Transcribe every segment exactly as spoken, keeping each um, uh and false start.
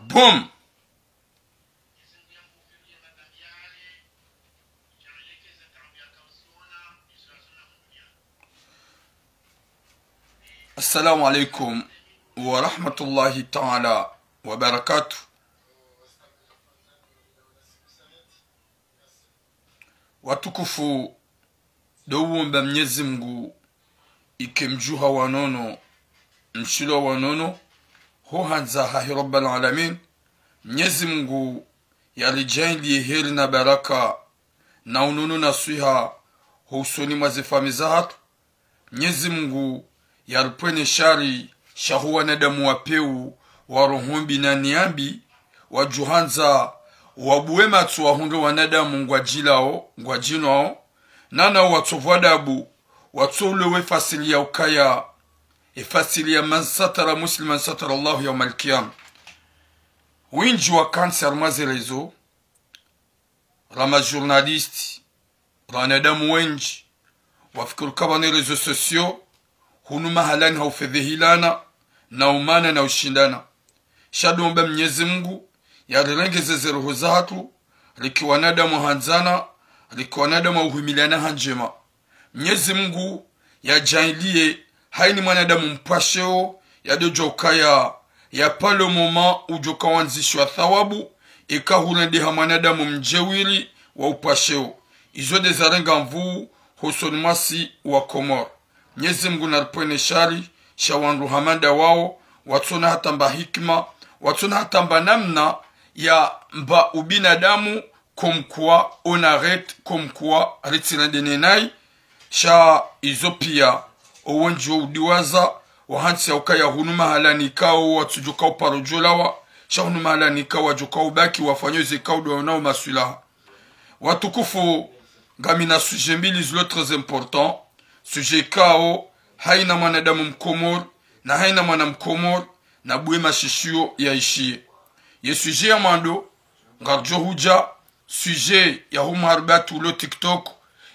Boom. Assalamu alaikum wa rahmatullahi ta'ala wa barakatuh. Watukufu, ndo uomba Mnyezi Mngu ike mdjuha wa nono, mshilwa wa nono, ho handza hahe Rabbal Alamin. Mnyezi Mngu yaridjaanliye heri na baraka, na unono na swiha, ho usoni mwa ze famiyi zahatru. Mnyezi Mngu yaripvwene shari, sha ho wanadamu wa pewu, wa roho mbi na nia mbi, wadjo handza wabuwe matso wahundre wanadamu ngwadjilao, ngwadjinwao, na nao watsopvwa adabu, watsoulwe efasiri ya ukaya, efasiri ya man satara musliman satara Allahu yaumal qiyama. Wendji wakantsi harimwa ze réseaux, ra ma journalistes, ra wanadamu wendji, wafikiri ukaya ne réseaux sociaux, hunu mahalani ha ufedhehilana, na umana na ushindana. Sha ndo uomba Mnyezi Mngu yarirengeze ze roho zahatru, rike wanadamu handzana, rike wanadamu wa uhimiliana ha ndjema. Mnyezi Mngu yadjaanliye haina mwanadamu mpvasheo, yadodjo ukaya, ya pvalo moma udjoka wandzishiwa thawabu, eka hurendeha mwanadamu mdjeuri wa upvasheo. Izo nde zarenga nvuu hosoni mwasi wa Komori. Mnyezi Mngu naripvwene shari, sha wandru hama nda wao, watsona hata mba hikima, watsona hata mba namna ya mba ubinadamu, comme quoi on arrête, comme quoi ritsirende ne nayi. Sha izo pia, owendji wo udiwaza, wahantsi ya ukaya hunu mahalani ikao watsudjoka uparo djolawa, sha hunu mahalani ikao wadjoka ubaki wafanye ze ikao ndo wonao maswilaha. Watukufu, ngamina sujet mbili zilo très important, sujet ikao haina mwanadamu mkomori, na haina mwana mkomori, na buwe mashishio yaishiye. Ye sujet ya mwando, ngaridjo hudja, sujet ya ho mharibatu ulo TikTok,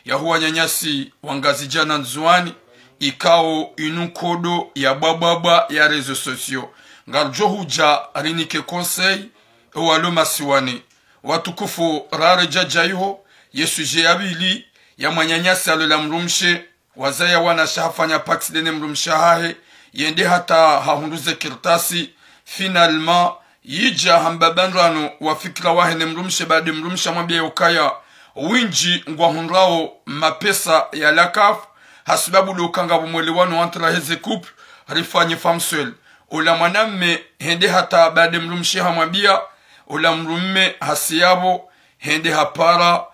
ya ho wananyasi wa Ngazidja na Ndzuwani, ikao inu nkodo ya bwabwabwa ya réseaux sociaux. Ngaridjo hudja rinike conseil, ewalo masiwani. Watukufu, raredjadja iho, ye sujet ya pvili, ya mwananyasi alola mdrumshe, wazaya wana sha hafanya paksi ndene mdrumshe hahe, yende hata hahundru ze kartasi. Finalement, yidja hamba bandrano wa fikira wahe ne mdrumshe, baada mdrumshe hamwambia ukaya, wendji ngwahundrao mapesa ya la CAF, hasibabu ndo uka ngapvo mwelewano entre heze couple, rifanye femme seule. Ola mwanamme hende hata baada mdrumshe hamwambia, ola mdrumme hasi yapvo, hende hapara,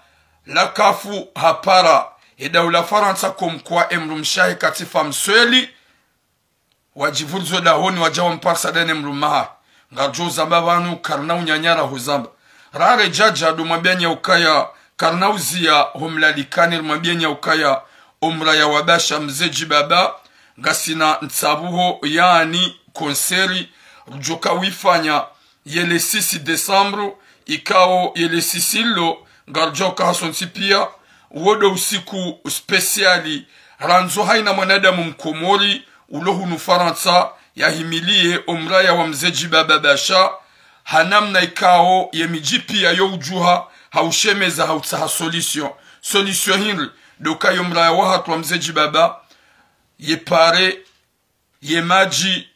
la CAF hapara, edaula Farantsa comme quoi emdrumshe hahe katsi femme seule, wadjivurizo dahoni wadja wamparisa ndene mdrumme hahe. Ngaridjo uzamba pvanu karina unyanyara huzamba. Raredjadja ndo mwambianyi ukaya karina uziya ho mlalikani rimwambianyi ukaya omraya wa Basha Mze Djibaba, ngasina ntsabuho yaani concert, ridjoka wifanya ye le six décembre, ikao ye le six lo, ngaridjo uka hasontsi pia, wo ndo usiku spécial, randzo haina mwanadamu mkomori, ulo hunu Farantsa, yahimiliye omraya wa Mze Djibaba Basha, ha namna ikao ye midji pia yo udjuha, ha ushemeza, ha utsaha solution. Solution hindri, ndo uka yo mraya wahatru wa Mze Djibaba, ye pare, ye madji,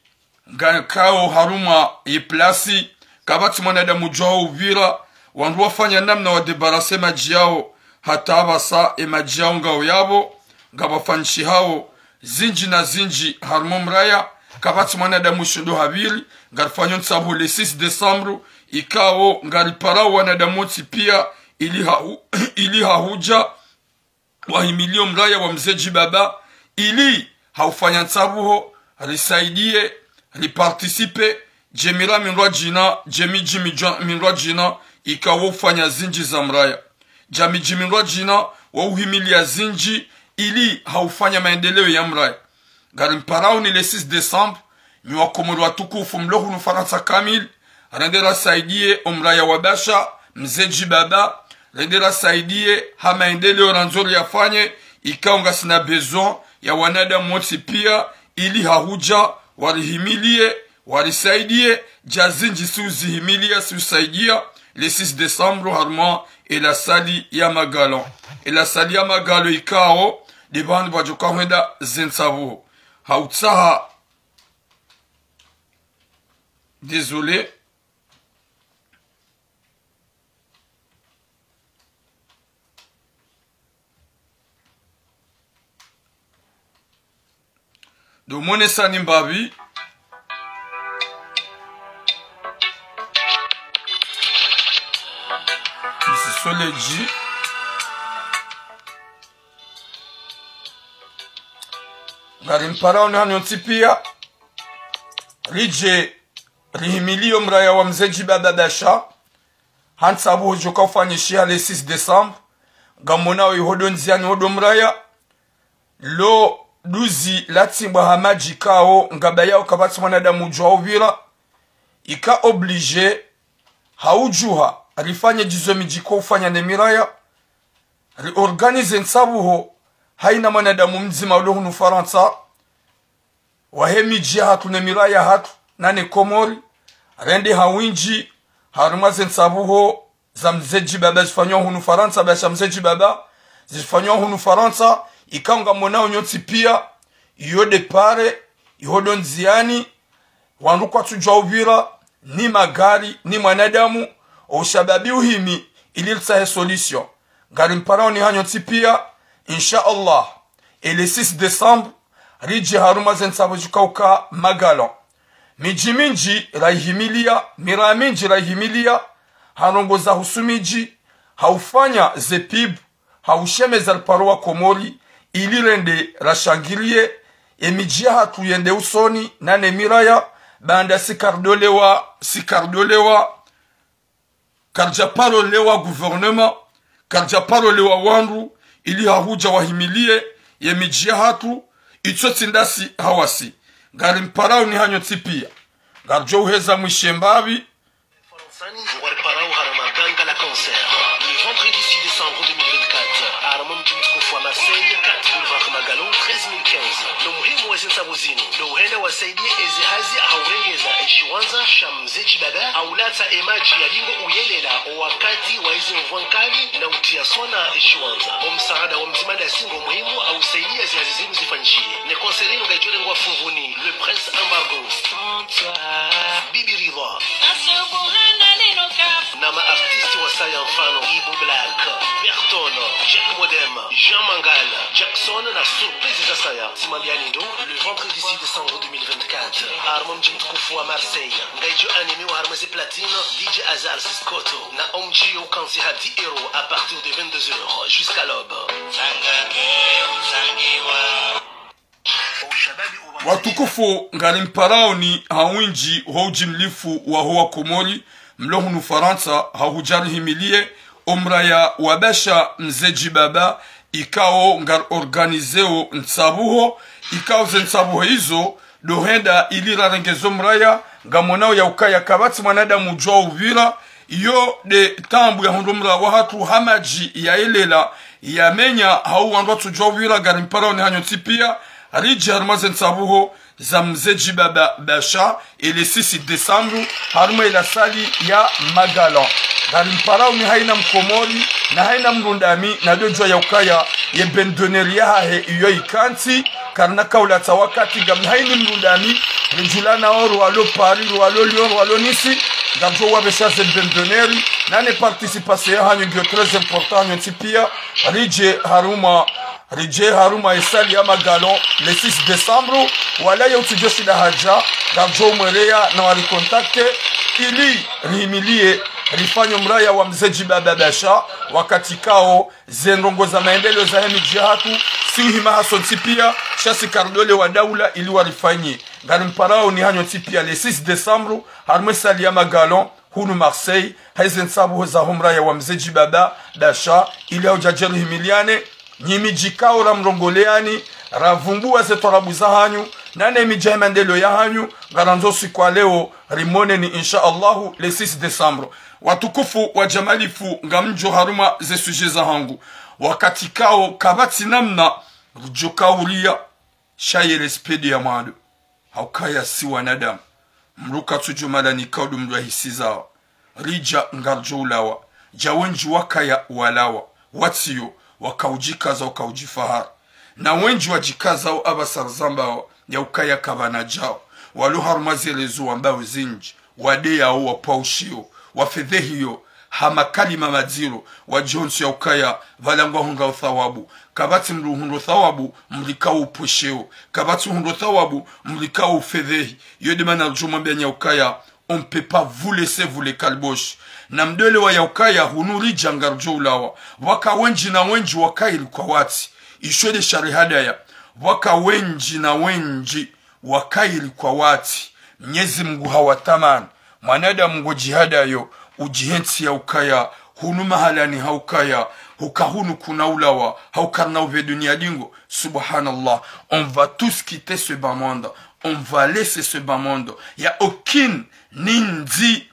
ngayakao harumwa ye plasi, kapvatsi mwanadamu udjuhao upvira, wandru wafanya namna wa débarrasser madji yao, hata apvasa e madji yao ngao yapvo, ngapvafanyishihao zindji na zindji harumwa omraya, kapvatsi mwanadamu ushindo hapviri, ngarifanyo ntsabuho le six décembre, ikao ngariparao wanadamu wontsi pia, ili ha u-, ili ha hudja, wahimiliye omraya wa Mze Djibaba, ili ha ufanya ntsabuho, risaidiye, riparticipe, djemira mindrwa djina, djemidji midjwa-, mindrwa djina, ikao ufanya zindji za mraya. Djamidji mindrwa djina, wa uhimiliya zindji, ili ha ufanya maendeleo ya mraya. Ngarimparao ni le six décembre, nyi wakomori watukufu mlo hunu Farantsa kamili, rende rasaidiye omraya wa Basha, Mze Djibaba, rende rasaidiye ha maendeleo randzo riyafanye, ikao ngasina besoin ya wanadamu wontsi pia, ili ha hudja warihimiliye, Warisaidiye, dja zindji si uzihimilia, si usaidia, le six décembre, harumwa, e la salle ya Magalon. E la salle ya Magalon ikao, nde pvanu pvadjoka hwenda ze ntsabuho. Hautsaha, désolé. Ndo mwonesani mbapvi. Misi Soledji. Ngari mparaoni hanyu ntsi pia. Ridje rihimiliye o mraya wa Mze Djibaba Basha. Ha ntsabuho idjoka ufanyishiha le six décembre. Ngamonao iho ndo ndziani iho ndo mraya. Lo duzi latsimbwa ha madji ikao, ngabayao kapvatsi mwanadamu udjo upvira. Ika obligé, ha udjuha, rifanye djizo midji ko ufanya ne miraya. Ri organiser ntsabuho, haina mwanadamu mdzima ulo hunu Farantsa. Wahe midji yahatru ne miraya yahatru, na ne Komori, rende ha windji, harumwa ze ntsabuho za Mze Djibaba zifanywa hunu Farantsa, Basha Mze Djibaba, zifanywa hunu Farantsa, ikao ngamonao nyontsi pia, iyo nde pare, iho ndo ndziani, wandru kwatsudjuwa upvira, ni magari, ni mwanadamu, o ushababi uhimi, ili ritsahe solution. Ngari mparaoni hanyu ntsi pia, insha Allah, e le six décembre, ridje harumwa ze ntsabuho zikao uka Magalon. Midji mindji rayihimilia, miraya mindji rayihimilia, ha ndrongoo za husu midji, ha ufanya ze pub, ha ushemeza riparo wa Komori, ili rende rashangilie, e midji yahatru yende usoni, na ne miraya, baanda si karidjolewa, si karidjolewa, karidja paro lewa gouvernement, karidja paro lewa wandru, ili ha hudja wahimilie, ye midji yahatru, itso tsi ndasi hawasi. Ngari mparaoni hanyu ntsi pia. Ngaridjo uheza mwishe mbapvi. Farantsani, ngwariparao harumwa ganga la cancer. Le vendredi six décembre deux mille vingt-quatre, harumwa mdji mtukufu wa Marseille, quatre boulevard Magalon, treize mille quinze. Ndo muhimu wa ze ntsabuho zinu, ndo uhenda wasaidiye eze hazi ha urengeza e shiwandza sha Mze Djibaba, ha ulatsa e madji yalingo uyelela o wakati wa eze mvua nkali na utiya sona e shiwandza. O msaada wa mdzima ndasi ngo muhimu ha usaidiya ze hazi zinu zifanyishihe. Ne concert inu ngaidjo rengwa Fumvuni, Le Prince Embargo, Bibi Ridha, na ma artistes wasaya mfano Ibo Black, Berton, Jack Modem, Jean Mangala, Jackson na surprise zasaya. Tsimwambiani ndo, le vendredi six décembre deux mille vingt-quatre, harumwa mdji mtukufu wa Marseille, ngaidjo animiwa harumwa ze platine D J Azar Siscoto, na omdji yo ukantsi ha dix euros à partir de vingt-deux heures jusqu'à l'aube. Watukufu, ngari mparaoni ha windji ho udjimlifu waho wa Komori, mlo hunu Farantsa, ha hudja rihimilie o mraya wa Basha Mze Djibaba, ikao ngari organiseo ntsabuho, ikao ze ntsabuho izo, ndo henda ili rarenge zo mraya, ngamonao ya ukaya kapvatsi mwanadamu udjuwa upvira, iyo nde taabu ya hundru mraya wahatru ha madji yayelela, yamenya, hau wandru watsudjuwa upvira. Ngari mparaoni hanyu ntsi pia, ridje harumwa ze ntsabuho za Mze Djibaba Basha, e le six décembre, harumwa e la salle ya Magalon. Ngari mparaoni haina Mkomori, na haina Mrundami, nadjo djuwa ya ukaya, ye bande d'honneur yahahe iyo ikantsi, karina kaulatsa wakati, ngam haina Mrundami, ridjulanao rwalo Paris, rwalo Lyon, rwalo Nice, ngamdjo wapvesha ze bande d'honneur, na ne participation yahanyu ngiyo très important, nyontsi pia, ridje harumwa Ridje harumwa e salle ya Magalon, le six décembre, wala ye utsudjo shinda hadja, ngardjo umweleya na waricontacter, ili rihimilie, rifanye o mraya wa Mze Djibaba Basha, wakati kao, ze ndrongoo za maendeleo zahe midji yahatru, si uhima hasontsi pia, sha si kardole wa daula ili warifanye. Ngarimparaoni hanyu ntsi pia, le six décembre, harumwa e salle ya Magalon, hunu Marseille, ha ize ntsabuho zaho mraya wa Mze Djibaba Basha, ili hau djadje rihimiliane, nyi midji kao ramrongoleani, ravumbuwa ze twarabu zahanyu, na ne midji yahe maendeleo yahanyu, ngarandzo siku wa leo, rimoneni, insha Allahu, le six décembre. Watukufu wa djamalifu, ngamdjo harumwa ze sujet zahangu. Wakati kao, kapvatsi namna, ridjo kauria, sha ye respect ya mwando. Haukaya si wanadamu. Mdru katsudjo mala nikao ndo mdru yahisizao. Ridja ngaridjo ulawa. Dja wendji wakaya walawa. Watsiyo, wakaudjikaza, wakaudjifahari. Na wendji wadjikazao apvasa rizambao, yaukaya kapvana djao. Walo harumwa ze réseaux wambao zindji, wadeyao, wapvaushio, wafedhehiyo, ha makalima madziro, wadjihonso yaukaya, pvala ngwahundrao thawabu. Kapvatsi mdru uhundro thawabu, mdru ikao upvaushio. Kapvatsi uhundro thawabu, mdru ikao ufedhehi. Iyo nde mana ridjo mwambia nyi yaukaya, on ne peut pas vous laisser vous les calebaches. Na mdjuwe yaukaya hunu ridja ngaridjo ulawa. Pvwaka wendji na wendji wakayiri kwa watsi. Isho nde shari hadaya. Pvwaka wendji na wendji wakayiri kwa watsi. Mnyezi Mungu hawatamani. Mwanadamu ngodjihadayo, udjihentsi yaukaya, hunu mahalani haukaya, huka hunu kuna ulawa, hauka rina upve dunia dingo. Subhanallah. On va tous quitter ce bas monde. On va laisser ce bas monde. Ya aucune nindzi,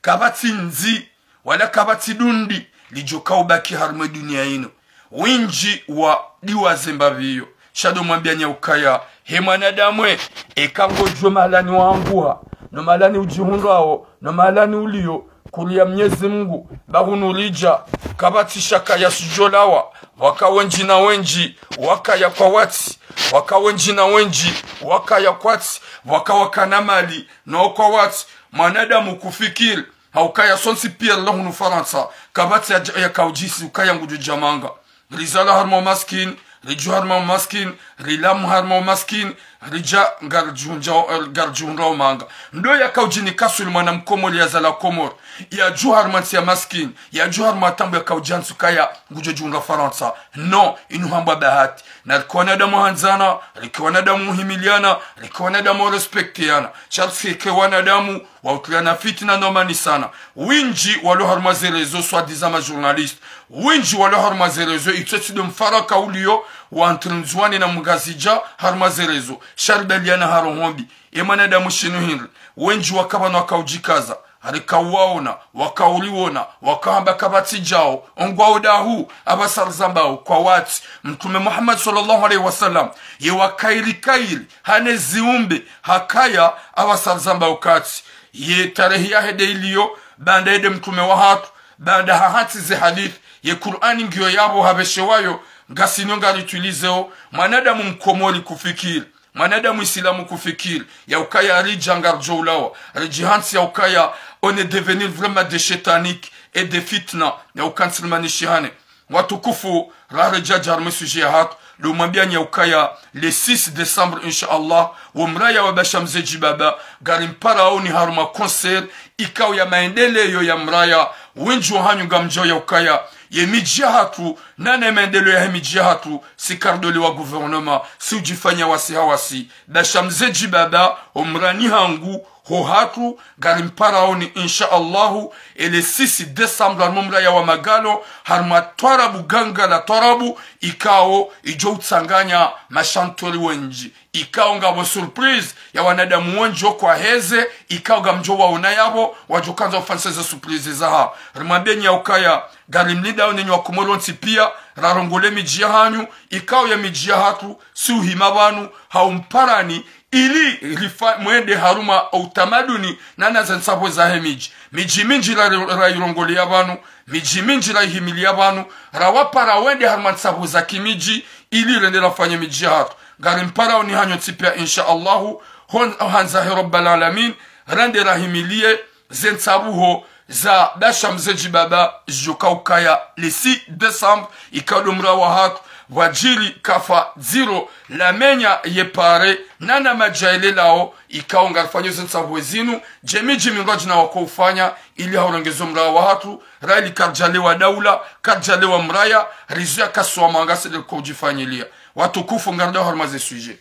kapvatsi ndzi, wala kapvatsi dundi, lidjo kaubaki harumwa dunia inu. Wendji wadiwaze mbapvi iyo. Sha ndo mwambia nyi yaukaya, he mwanadamu we, eka ngodjuo mahalani waanguha, no mahalani udjihundrao, no mahalani uliyo, kuria Mnyezi Mungu, ba hunu ridja, kapvatsi shaka yasudjolawa, pvwaka wendji na wendji, wakaya kwa watsi, pvwaka wendji na wendji, wakaya kwatsi, pvwaka wakana mali, no kwa watsi, mwanadamu kufikiri, haukaya sontsi pia rilo hunu Farantsa, kapvatsi ya, yakaudjisi ukaya ngudjo dja manga. Rizalwa harumwa umaskini, ridjuha harumwa umaskini, rilawa harumwa umaskini, ridja ngaridjihundra, ngaridjihundrao manga. Ndo yakaudjinika swili mwana mkomori yazalwa Komori, yadjuha harumwa ntsi ya maskini, yadjuha harumwa taabu yakaudjantsi ukaya ngudjo djihundra Farantsa. Non, inu hambwa bahati. Na rike wanadamu handzana, rike wanadamu uhimiliana, rike wanadamu respectiana. Sha rike wanadamu wa utiliana fitina no manisana. Wendji walo harumwa ze réseaux, soi-disant ma journaliste. Wendji walo harumwa ze réseaux, itso tsi ndo mfaraka uliyo, wa entre Ndzuwani na Mngazidja harumwa ze réseaux. Sha ribaliana ha roho mbi. E mwanadamu shinu hindri. Wendji wakapvanu wakaudjikaza. Rikauwaona, wakauriona, wakahamba kapvatsi djao, ongwao dahu, apvasa rizambao, kwa watsi. Mtrume Muhammad swallallahu alayhi wa sallam, ye wakayiri kayiri, hane ziumbe, hakaya, apvasa rizambao katsi. Ye tarehi yahe nde iliyo, baanda ye nde mtrume wahatru, baanda hahantsi ze hadith, ye Kur'ani ngiyo yapvo hapveshewayo, ngasi nyo ngariutilizewo, mwanadamu mkomori kufikiri, mwanadamu isilamu kufikiri, yaukaya ridja ngaridjo ulawa, ridjihantsi yaukaya, on est devenu vraiment des shétaniques et des fitna, yauka ntsi rimanishihane. Watukufu, raha ridja dja harumwa sujet yahatru, ndo mwambia nyi yaukaya, le six décembre, insha Allah, wo mraya wa Basha Mze Djibaba, ngarimparaoni harumwa concert, ikao ya maendeleyo ya mraya, wendji wahanyu ngamdjuao yaukaya, ye midji yahatru, nana ye maendeleyo yahe midji yahatru, si kardoli wa gouvernement, si udjifanya wasi hawasi. Basha Mze Djibaba, omrani hangu, ho hatru, ngarimparaoni, insha Allahu, e le six décembre, harumwa mraya wa Magalo, harumwa twarabu, ganga la twarabu, ikao idjo utsanganya mashantori wendji. Ikao ngapvo surprise ya wanadamu wendji okwaheze, ikao ngamdjo waona yapvo, wadjo kandza ufanyisa ze surprise zaha. Rimwambeni yaukaya, ngarimlindao nenyi wakomori wontsi pia, rarongole midji yahanyu, ikao ye midji yahatru, si uhima pvanu, haumparani, ili rifa-, mwende harumwa utamaduni, nana ze ntsapvo zahe midji. Midji mindji ra-, rairongoleya pvanu, midji mindji raihimiliya pvanu, rawapara wende harumwa ntsapvo za kimidji, ili rende rafanye midji yahatru. Ngarimparaoni hanyu ntsi pia, insha Allahu, hon-, handza he Rabbal Alamin, rende rahimiliye ze ntsapvuho za Basha Mze Djibaba, zidjo kaukaya le six décembre, ikao ndo mraya wahatru, pvwadjiri kafa dziro, lamenya ye pare, nana madjaele lao, ikao ngarifanyo ze ntsapvuho zinu, djemi djemi ngwadjina wakoufanya, ili haurengeze omraya wahatru, raili karidjalewa daula, karidjalewa mraya, rizuya kasuwa manga sede koudjifanyiliya. Watukufu, ngaridjao harumwa ze sujet.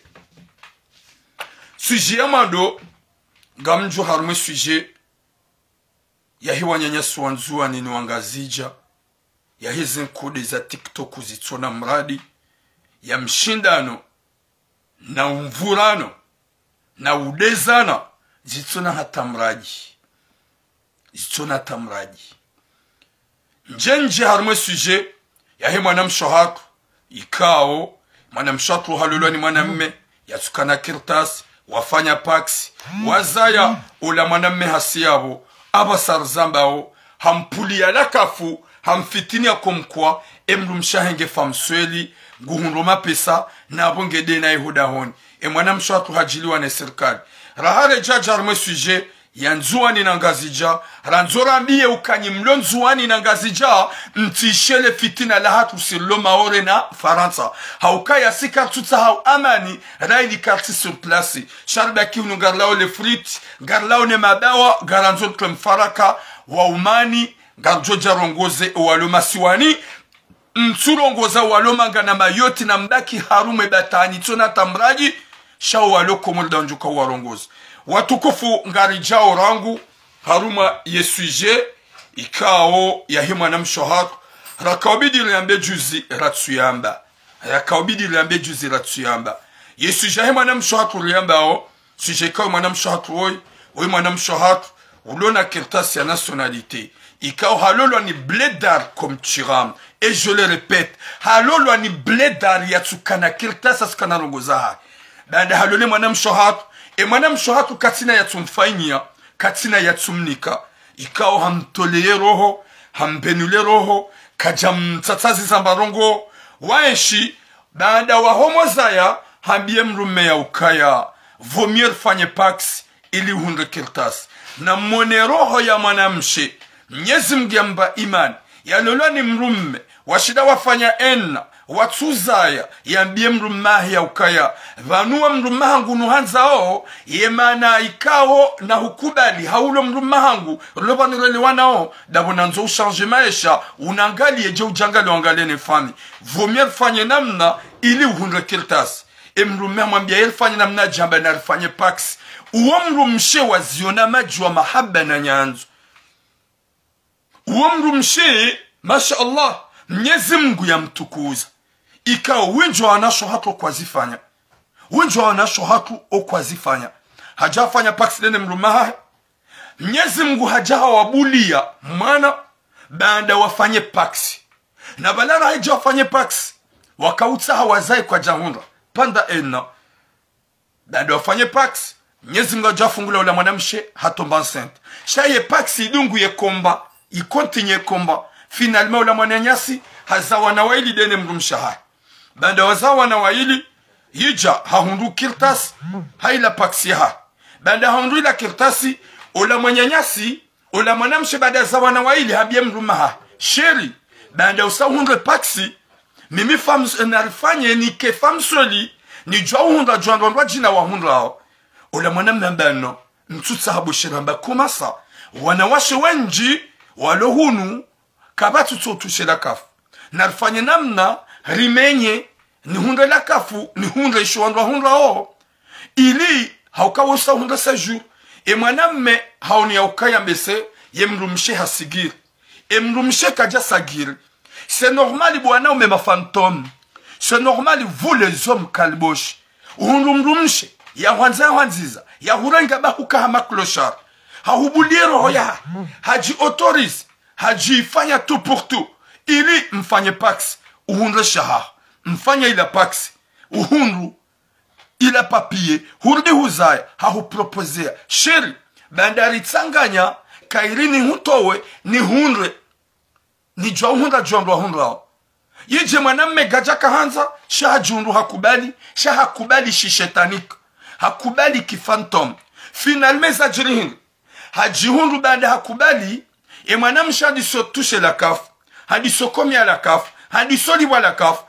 Sujet ya mwando, ngamdjo harumwa sujet yahe wananyasi wa Ndzuwani ni wa Ngazidja, yahe ze nkude za TikTok zitsona mradi, ya mshindano, na umvurano, na udezana, zitsona hata mradi. Zitsona hata mradi. Ndje ndje harumwa sujet yahe mwanamshe hatru, ikao, mwanamshe hatru halolwa ni mwanamme, yatsukana kartasi, wafanya paksi, wazaya, ola mwanamme hasi yapvo, apvasa rizambao, hampuliya lakafu, hamfitiniya comme quoi, emdrumshe wahe nge femme seule, nguhundro mapesa, napvo nge dena iho dahoni. Emwanamshe wahatru hadjiliwa ne sirikali. Raha redja harumwa esujet ya Ndzuwani na Ngazidja, randzo rambiye uka nyi mlo Ndzuwani na Ngazidja, mtsishe le fitina lahatru sirilo Maore na Farantsa. Haukaya si karitsutsaha amani, raili karitsi sur place. Sha ribaki hunu ngarilao le frite, ngarilao ne mabawa, ngarandzo ritwe mfaraka wa umani, ngaridjo dja rongoze owalo masiwani, mtsurongoza owalo Manga na Mayotte na mbaki harumwa ebatwani tsona tamraji, sha owalo Komori ndandjuka warongoza. Watukufu ngaridjao rangu, harumwa ye sujet, ikao yahe mwanamshe wahatru, rakaubidi riambe juzi ratsuyamba. Rakaubidi riambe juzi ratsuyamba. Ye sujet yahe mwanamshe wahatru riambao, sujet ikao mwanamshe wahatru oyi, oyi mwanamshe wahatru, ulo na kartasi ya nationalité. Ikao halolwa ni blédard comme tu rames. Et je le répète, halolwa ni blédard yatsukana kartasi yatsukana ndrongoo zahahe. Baanda halole mwanamshe wahatru, emwanamshe wahatru katsina yatsumfanyiya, katsina yatsumnika. Ikao hamtoleye roho, hambenule roho, kadja mtsatsazi zamba ndrongoo, waenshi, baanda waho mozaya, hambiye mdrumme ya ukaya, vaut mieux rifanye paksi, ili uhundre kartasi. Na mwone roho ya mwanamshe, Mnyezi Mngu yamba imani, yalolwa ni mdrumme, washinda wafanya ena, watsuzaya, yambiye mdrumme wahe ya ukaya, pvanu we mdrumme wahangu nuhandzao, ye maana ikao nahukubali, haulo mdrumme wahangu, rilo pvanu relewanao, ndapvo nandzo uchange maesha, unangaliye dje udjangaliye wangaliye ne fami. Vaut mieux rifanye namna, ili uhundre kartasi. Emdrumme hamwambiya ye rifanye namna djamba na rifanye paksi. Uwo mdrumshe waziona madji wa mahaba na nyandzo. Uwo mdrumshe, masha Allah, Mnyezi Mngu yamtukuza. Ikao wendji wa wanawashe wahatru okwazifanya. Wendji wa wanawashe wahatru okwazifanya. Hadja hafanya paksi ndeye ne mdrumme wahahe. Mnyezi Mngu hadja hawabuliya mwana, baanda wafanye paksi. Na pvala raha idja wafanye paksi, wakautsaha wazaye kwadjahundra. Pendant un an. Baanda wafanye paksi, Mnyezi Mngu hadja hafungula ola mwanamshe hatomba enceinte. Sha ye paksi idungu ye combat, icontinue ye combat. Finalement ola mwananyasi, haza wana waili ndeye ne mdrumshe wahahe. Baanda waza wana waili, yidja hahundru kartasi, ha ila paksi yahahe. Baanda hahundru ila kartasi, ola mwananyasi, ola mwanamshe baanda haza wana waili hambiye mdrumme wahahe: Chéri, baanda usa uhundre paksi, mimi femme s-, narifanye nike femme seule, nidjuwa uhundra djwandrwandrwa djina wahundrao. Ola mwanamme hamba non, ntsutsaha bo chéri. Hamba comment ça? Wanawashe wendji walo hunu, kapvatsutso utushe lakafu. Narifanye namna, rimenye, nihundre lakafu, nihundre isho wandru wahundrao. Ili, hauka wosa uhundre séjour. Emwanamme, haoni ya ukaya mbese, ye mdrumshe hasigiri. Emdrumshe kadja sagiri. C'est normal bo wanaume ma fantômes. C'est normal vous les hommes kalbosh. Uhundru mdrumshe, yahwandza yahwandziza, yahurenga ba huka hama clochard. Hahubuliye roho yahahe, hadji autorise, hadjifanya tout pour tout. Ili mfanye paksi, uhundre shahaho. Mfanye ila paksi, uhundru ila papier, hurudi huzaye, hahuproposeya: Chéri, baanda ritsanganya, kayiri nihutowe, nihundre, nidjuwa uhundra djwandrwa wahundrao. Yidje mwanamme kadja kahandza, sha hadjihundru hakubali, sha hakubali shishetani ka, hakubali ki fantôme. Finalement zadjiri hindri? Hadjihundru baanda hakubali, emwanamshe handiso utushe lakafu, handiso ukomiya lakafu, handiso ulipvwa lakafu.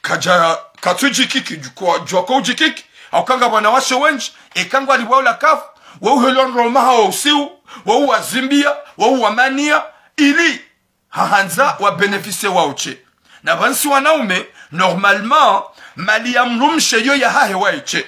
Kadja, katsudjikiki, djuwa, djuwa ko udjikiki, hauka ngapvo wanawashe wendji, eka ngwalipvwao lakafu, wo uhelwa ndroma hawo usiu, wo uwazimbiya, wo uwamaniya, ili hahandza wa bénéficier wao she. Na pvanu si wanaume, normalement, mali ya mdrumshe yo yahahe waye she.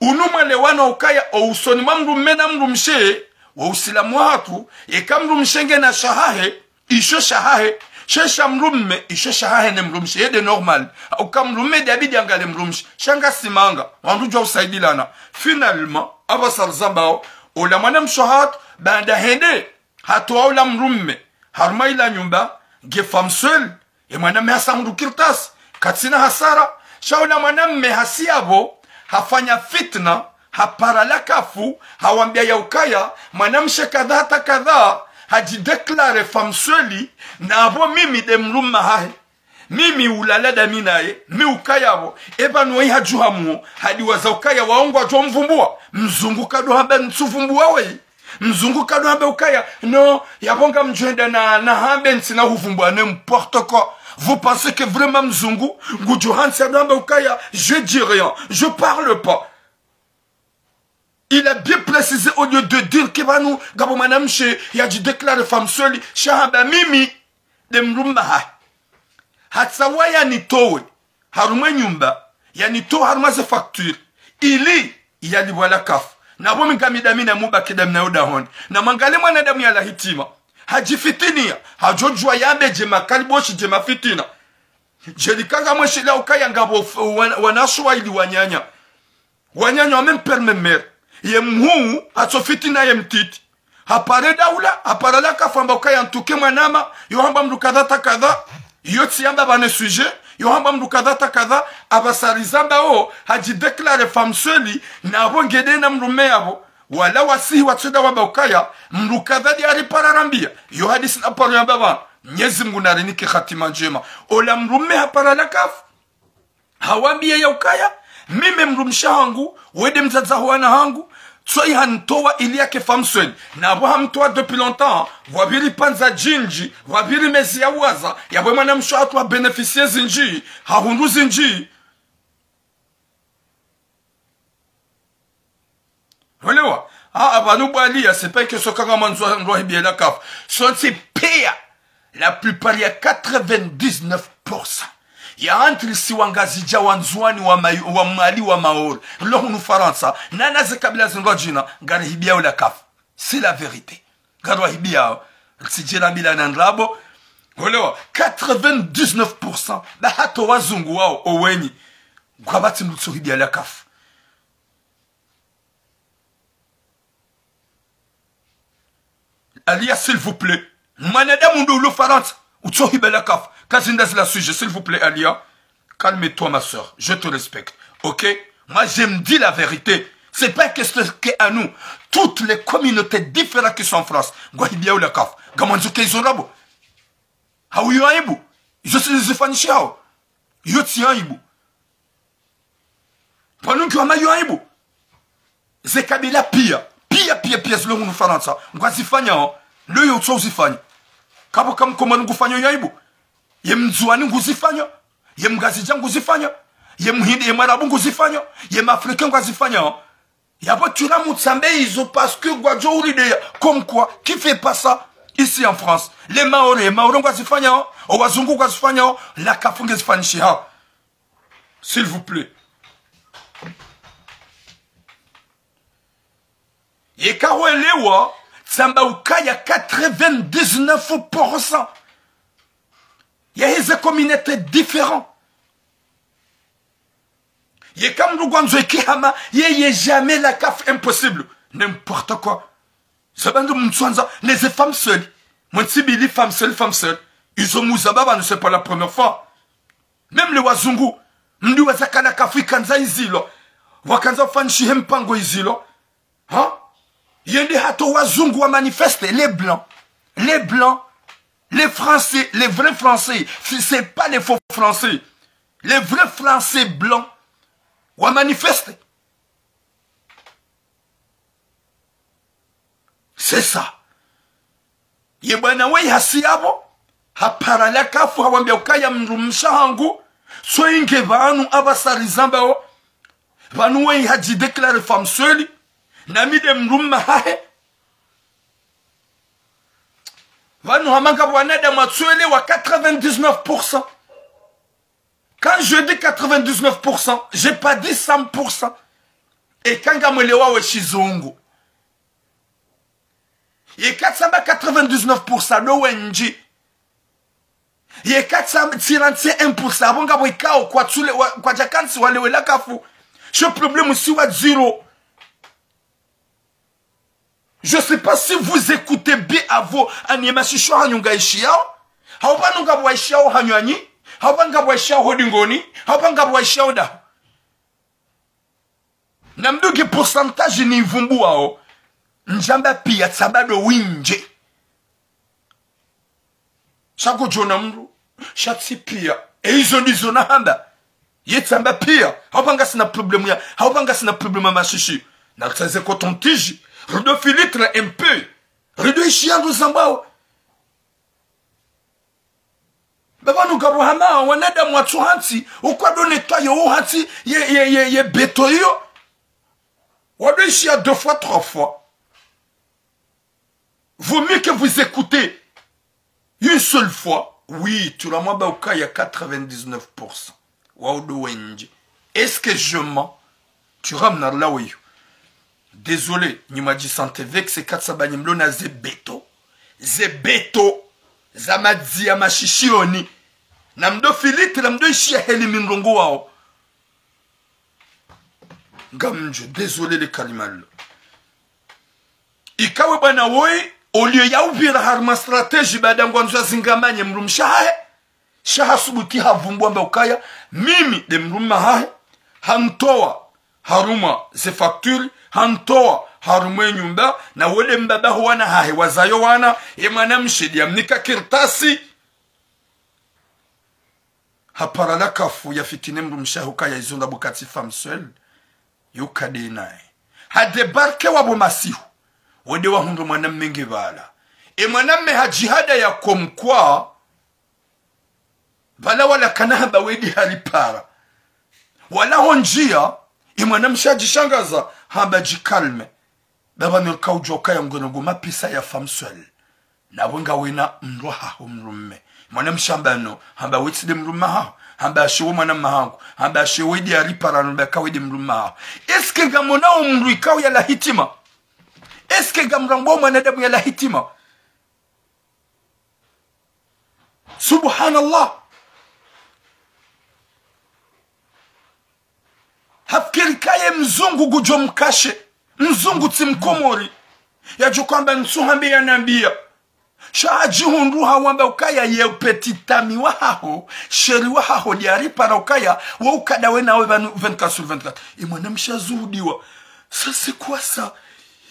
Unu mwelewano ukaya o usoni mwa mdrumme na mdrumshe, wo usilamu wahatru, eka mdrumshe ngena shahahe, isho shahahe, she sha mdrumme, isho shahahe ne mdrumshe, yende normal. Hauka mdrumme de abidi angaliye mdrumshe, sha ngasi manga, wandru djuwa usaidilana. Finalement, apvasa rizambao, ola mwanamshe wahatru, baanda hende, hatowa ola mdrumme harumwa ila nyumba, nge femme seule, emwanamme hasa hundru kartasi, katsina hasara. Sha ola mwanamme hasi yapvo, hafanya fitna, Hapara la CAF, hawambia ya ukaya, mwanamshe kadha hata kadha, hadjidéclaré femme seule, na apvo mimi nde mdrume hahe. Mimi ulala ndami naye, mi ukaya pvo, eba no ihadjuha muo, hadiwaza ukaya wao ngwadjo mvumbua, mzungu kado hamba ntsuvumbua weyi. Mzungu kado hamba ukaya, non, yapvo ngamdjoenda na, na hambe ntsina huvumbua, n'importe quoi. Vous pensez que vraiment mzungu, ngudjo hantsi ado hamba ukaya, je dis rien, je parle pas. Il a bien précisé au lieu de dire que pvanu ngapvo mwanamshe yadjidéclaré femme seule, sha hamba mimi nde mdrume hahe. Hatsaha yanitowe harumwa nyumba, yanitowe harumwa ze facture, ili yalipvwa la CAF. Na pvo mi ngami ndami na mubaki ndami nayo dahoni. Na mwangalie mwanadamu yalawa hitima. Hadjifitinia, hadjodjuwa yambe dje makali boshi dje mafitina. Dje likanga mweshilea ukaya ngapvo f-, wan-, wanashe wayili wananya. Wananya wa même père, même mère. Ye mhuu, hatso fitina ye mtiti. Hapare daula, hapara la CAF hamba ukaya ntuke mwanama, yo hamba mdru kadha hata kadha, yo tsi yamba pvanu sujet, yo hamba mdru kadha hata kadha, apvasa rizamba o, hadjidéclaré femme seule, na apvo ngede na mdrume yapvo, wala wasihi watsenda wamba ukaya, mdru kadha ndi aripara rambia, yo hadisi na paro yamba pvanu, Mnyezi Mngu narinike hatima ndjema. Ola mdrume hapara la CAF, hawambia ya ukaya, mimi mdrumshe hangu, we nde mdzadze wa wana hangu, tsoyi hanitowa ili yake femme seule. Na apvo hamtowa depuis longtemps, pvwapviri pvandza djindji, pvwapviri mezi ya uwaza, yapvo mwanamshe hatru ha bénéficier zindji, hahundru zindji. Welewa? Ah, ah, pvanu bwaliya, c'est pas que so kanga mwandzo ndro hibia la CAF. So ntsi pia, la plupart ya quatre-vingt-dix-neuf pour cent ya wantru si wa Ngazidja, wa Ndzuwani, wa Mayo-, wa Mwali, wa Maore, lo hunu Farantsa, na na ze kabila zindru djina, ngari hibia la CAF. C'est la vérité. Ngari wa hibia, ritsidjela bila na ndrabo. Welewa, quatre-vingt-dix-neuf pour cent, ba hata wazungu wao, owenyi, ngwapvatsi mdru tso hibia la CAF. Aliya, s'il vous plaît. Mwanadamu ndo ulo Farantsa, utso hiba la CAF. Kazinda zila sujet, s'il vous plaît, Aliya. Calme-toi, ma sœur. Je te respecte. Ok? Moi, je me dis la vérité. C'est pas que ce que à nous. Toutes les communautés différentes qui sont en France. Ngwa hibia la CAF. Ngamwandzo ke izo ndrabo. Hau yo aibu. Izo si zifanyishihao. Yo tsi aibu. Pvanu nki wamba yo aibu. Ze kabila pia, pia, pia, pia, zilo hunu Farantsa, ngwazifanyao, lo yo utso uzifanya. Kapvo ka mkomori ngufanyo yo aibu. Ye mndzuwani nguzifanya. Ye mngazidja nguzifanya. Ye mhindi, ye mwarabu nguzifanya. Ye mafrika ngwazifanyao. Yapvo tsi ula mutsambe izo parce que ngwadjo urideya. Comme quoi, qui fait pas ça ici en France? Les Mahorais, Mahorais ngwazifanyao, o wazungu ngwazifanyao, la CAF ngezifanyishihao. S'il vous plaît. Yeka welewa, tsamba ukaya quatre-vingt-dix-neuf pour cent ya hize communautés différentes. Yeka mndru ngwandzo ike hama, yeye jamais la CAF, impossible. N'importe quoi. Za pvandru mtswandza, ne ze femme seule. Mwe ntsi mbili femme seule, femme seule. Izo muza pvapvanu, c'est pas la première fois. Même les wazungu, mndru waza ka la CAF ikandza izilo. Wakandza ufanyishihe mpango izilo. Hein? Yende hata wazungu wa manifester, les blancs. Les blancs. Les Français, les vrais Français. C'est, c'est pas les faux Français. Les vrais Français blancs. Wa manifester. C'est ça. Ye bwana weyi hasi yapvo, hapara la CAF, hawambia ukaya mndrumshe hangu, so inge pvanu apvasa rizambao, pvanu weyi hadji déclarer femme seule, na mi nde mndrume hahe. Pvanu hama ngapvo wanadamu watswelewa quatre-vingt-dix-neuf pour cent. Quand je dis quatre-vingt-dix-neuf pour cent, j'ai pas dit cent pour cent. Eka ngamwelewao shizungu. Yeka tsamba quatre-vingt-dix-neuf pour cent ndo wendji. Yeka tsamba trente et un pour cent, apvo ngapvo ikao kwatsule, wa, kwadjakantsi walewe la CAF. Ce problème si wa zéro. Je sais pas si vous écoutez bien apvo, anyi ye mashisho hanyu ngaishiyao. Hau pvanu ngapvo waishiyao hanyu anyi. Hau pvanu ngapvo waishiyao ho dingoni. Hau pvanu ngapvo waishiyao daho. Na mdunge pourcentage nivumbuwao, ndjamba piya tsamba ndo windji. Sha kudjona mndru, sha tsi piya. E izo ndizo nahamba. Ye tsamba piya. Hauba ngasina problème ya, hauba ngasina problème ya mashishi. Na rutsaze coton-tige. Rido filtre un peu. Rido ishiya ndo zambwawo. Baba nugabu hama, wanadamu watsu hantsi, ukwado nettoyer uhantsi, ye, ye, ye, ye béton iyo. Wado ishiya deux fois, trois fois. Vaut mieux que vous écoutez une seule fois. Oui, tu l'as mwamba ukaya quatre-vingt-dix-neuf pour cent. Wao ndo wendji. Est-ce que je mens? Tu ramna la weyo. Désolé, nyi mwadji sentir vexé, katsa ba nyi mlo na ze béton. Ze béton. Za madzi ya mashishioni. Na mdo filtre, na mdo ishiya heli mindrongo wao. Ngamdjo, désolé le kalima lo. Ikawe bwana woyi, au lieu ya upvira harumwa stratégie baada ngwandzo zingamanye mdrumshe wahahe, sha hasubuti havumbua amba ukaya, mimi nde mdrume wahahe, hantowa harumwa ze facture, hantowa harumwa e nyumba, na wo nde mbaba ho wana wahahe, wazaya o wana, ye mwanamshe nde yamnika kartasi. Hapara la kafu ya fitine mdrumshe wahahe ukaya izo nda bukati femme seule, yuka nde naye. Ha débarquer wapvo masihu. Wo nde wahundru mwanamme nge pvala. E mwanamme hadjihada ya comme quoi, pvala wala kana hamba wende haripara. Wala ho ndziya, e mwanamshe hadjishangaza, hamba dji calme. Baba nurika udjuwa ukaya ngweno ngo mapesa ya femme seule. Nawe ngawena mdru wahaho mdrume. Mwanamshe hamba no, hamba we tsi nde mdrume wahaho, hamba ashe we mwanamme wahangu, hamba ashe we nde yaripara no, hamba ka we nde mdrume wahaho. Est-ce que ngamonao mdru ikao yalawa hitima? Est-ce que ngamrambao mwanadamu yalawa hitima? Subhanallah. Hafikiri kaye mzungu ngudjo mkashe. Mzungu tsi mkomori. Yadjo hwamba ntsu hambe yanambiya. Sha hadjihundru hawamba ukaya ye petit ami wahaho, chéri wahaho, nde yaripara ukaya, wo ukada we nawe pvanu vingt-quatre sur vingt-quatre. E mwanamshe hazuhudiwa. Ça, c'est quoi ça?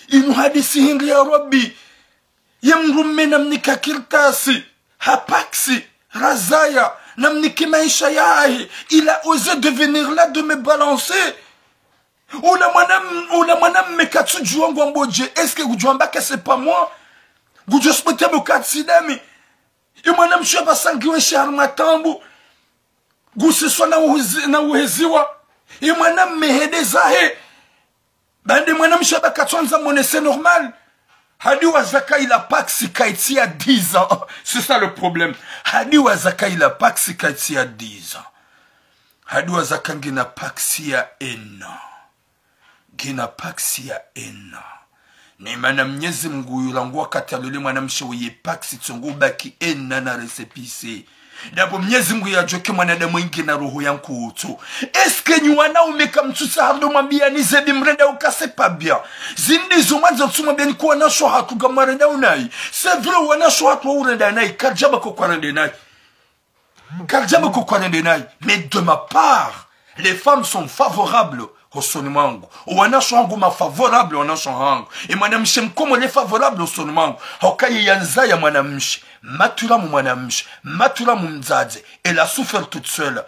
Inu hadisi hindri ya Rabbi? Ye mdrume namnika kartasi, ha paksi, razaya, namnike maesha yahahe, il a osé de venir là de me balancer. Ula mwanam-, ula mwanamme katsudjuwa ngwambo dje, est-ce que ngudjo hamba que c'est pas moi? Ngudjo subuti amba ka tsi ndami? E mwanamshe pvasa ngiwe shahar matambu. Ngusiswa na uhezi-, na uheziwa. E mwanamme hende zahe. Baanda mwanamshe hamba katsandza mone, c'est normal. Hadiwaza ka ila paksi kayitsi ya dix ans. C'est ça le problème. Hadiwaza ka ila paksi kayitsi ya dix ans. Hadiwaza ka ngina paksi ya un an. Ngina paksi ya un an. Ne mana Mnyezi Mngu yula ngu wakati yalole mwanamshe weye paksi tsongo ubaki un an na récépissé. Ndapvo Mnyezi Mngu yadjuwa ke mwanadamu ngena roho ya nkutso. Est-ce que nyi wanaume kamtsutsaha ndo mwambiyani zebi mrenda uka c'est pas bien? Zindri zo mwandza ntsu mwambiyani ko wanashe wahatru ngamwarenda unayi. C'est vrai, wanashe wahatru wa urenda nayi, karidjamba ko kwarende nayi. Karidjamba ko kwarende nayi. Mais de ma part, les femmes sont favorables hosoni mwangu. Wanashe wahangu ma favorables hosoni mwangu. E mwanamshe mkomori est favorable hosoni mwangu. Hauka ye yandzaya mwanamshe, matura mu mwanamshe, matura mu mdzadze. Elle a souffert toute seule.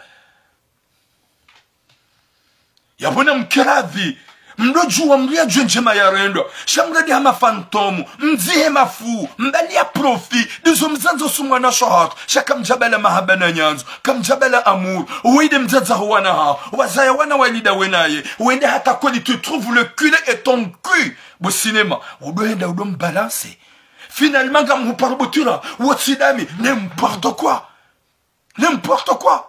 Yapvo namkiradhi, mdodjuwa mdru yadjuwe ndjema yarendwa. Sha mradi hama fantôme, mdzihe mafuu, mbali ya profit, ndizo mzandzo su mwanashe wahatru. Sha kamdjabala mahaba na nyandzo, kamdjabala amour. Wende mdzadze ho wana haho, wazaya wana walida wenaye. Wende hata kweli tu trouves le culé et ton cul. Bo cinéma, udo henda udo mbalancer. Finalement, ngamhuparo butura, wo tsi ndami, n'importe quoi. N'importe quoi.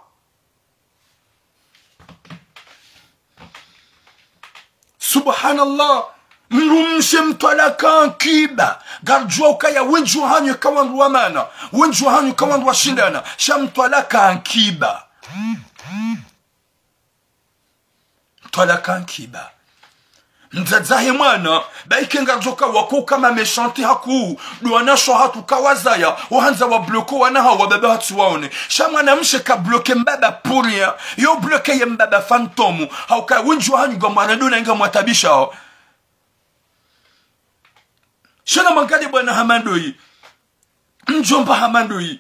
Subhanallah. Mdrumshe mtwalaka nkiba. Ngaridjuwa ukaya wendji wahanyu ka wandru wa mana. Wendji wahanyu ka wandru washindana. Sha mtwalaka nkiba. Mtwalaka nkiba. Mdzadze he mwana, ba ike ngaridjoka wako kama méchante haku, ndo wana sho hatru kawazaya, wahandza wabloke wana hawo wababa hatsi waone. Sha mwanamshe kabloke mbaba pour rien, yo bloke ye mbaba fantôme, hauka wendji wahanyu ngamwarendo na ngamwatabishao. Sha namwangalie bwana hama ndoyi. Mdjomba hama ndoyi.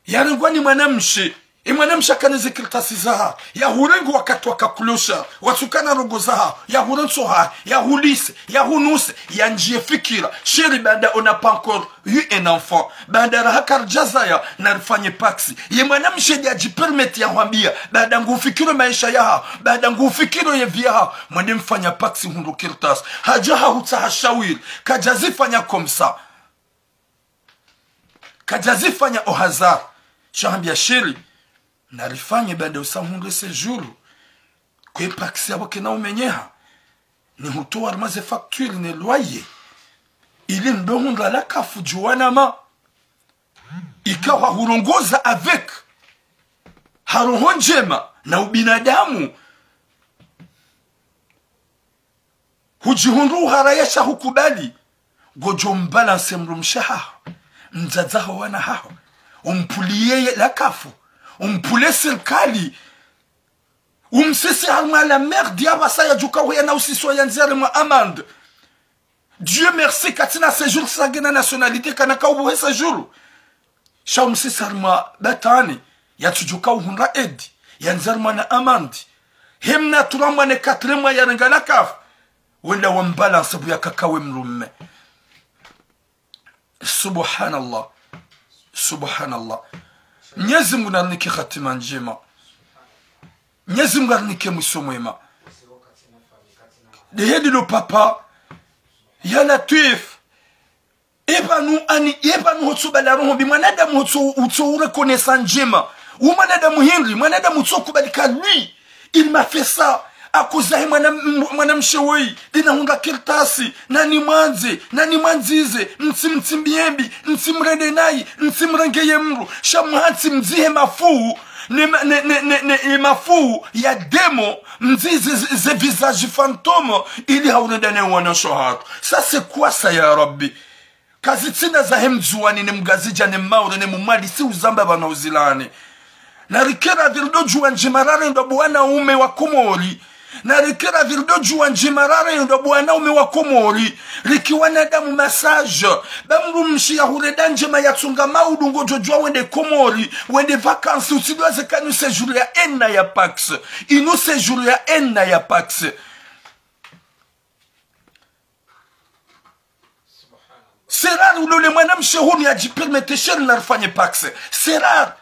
Yarengwa ni mwanamshe. E mwanamshe akana ze kartasi zaha. Yahurenga wakati wakakulosha. Watsukana ndrongoo zaha. Yahurantsoha. Yahulise. Yahunuse. Yandjiye fikira. Chéri, baanda on n'a pas encore eu un enfant. Baanda raha karidjazaya, narifanye Pacs. Ye mwanamshe ndiye adjipermete yahwambia. Baanda ngufikiro maesha yaha. Baanda ngufikiro ye vie yaha. Mwende mfanya Pacs hundru kartasi. Hadja hahutsaha shawiri. Kadjazifanya comme ça. Kadjazifanya au hasard. Sha hambia chéri, narifanye baanda usa hundre séjour. Kwe Pacs yapvo kena umenyeha. Nihutowa harumwa ze facture ne loyer. Ili ndo hundra la CAF djuwa nama. Ikawa hurongoza avec ha roho ndjema na ubinadamu. Hudjihundru uharaya sha hukubali. Ngodjo mbalanse mdrumshe haho. Mdzadze ho wana haho. Umpvulie ye la CAF. Umpvule sirikali. Umsisi harumwa la merde ya pvasa yadjuka huya na usiso yandzi harumwa amende. Dieu merci, katsina séjour, sangena nationalité, kana kaubuhe séjour. Sha umsisi harumwa batwani, yatsudjuka uhundra aide, yandzi harumwa na amende. Hemna tura mwane quatre mois yarenga la CAF. Wenda wambalanse buya kakawe mdrume. Subhanallah. Subhanallah. Mnyezi Mungu narinike hatima ndjema. Mnyezi Mungu arinike mwiso mwema. Ndeheli lo papa. Ya Latwif. Eba nu ani, eba nu hotso bala roho mbi, mwanadamu hotso, hotso ureconnaissance ndjema. U mwanadamu hindri, mwanadamu hotso kubali ka lui, il m'a fait ça. Akozahe mwana, m-, mwanamshe woyi, ndina hundra kartasi, nani mwandze, nani mwandzize, mtsi, mtsi mbiembi, mtsi mrende nayi, mtsi mrenge ye mdru, sha muhantsi mdzihe mafuu, ne ma-, ne, ne, ne, ne, ne mafuu ya demo, mdzize ze, ze visage fantôme, ili haurenda ne wana sho hatru. Ça c'est quoi ça, ya Rabbi? Kazitsina zahe Mndzuwani, ne Mngazidja, ne Mmaore, ne Mmwali, si uzamba pvanu uzilani. Narike radhi ridjo djuwa ndjema rarendwa bo wanaume wa Komori. Narike radhi ridjo djuwa ndjema rarendwa bo wanaume wa Komori. Riki wanadamu masaje. Ba mdrumshe yahurenda ndjema yatsunga maudu ngodjo djuwa wende Komori. Wende vacances, utsidwaze kanu séjour ya ena ya Pacs. Inu séjour ya ena ya Pacs. C'est rare ulole mwanamshe hunu yadjipermete chéri narifanye Pacs. C'est rare.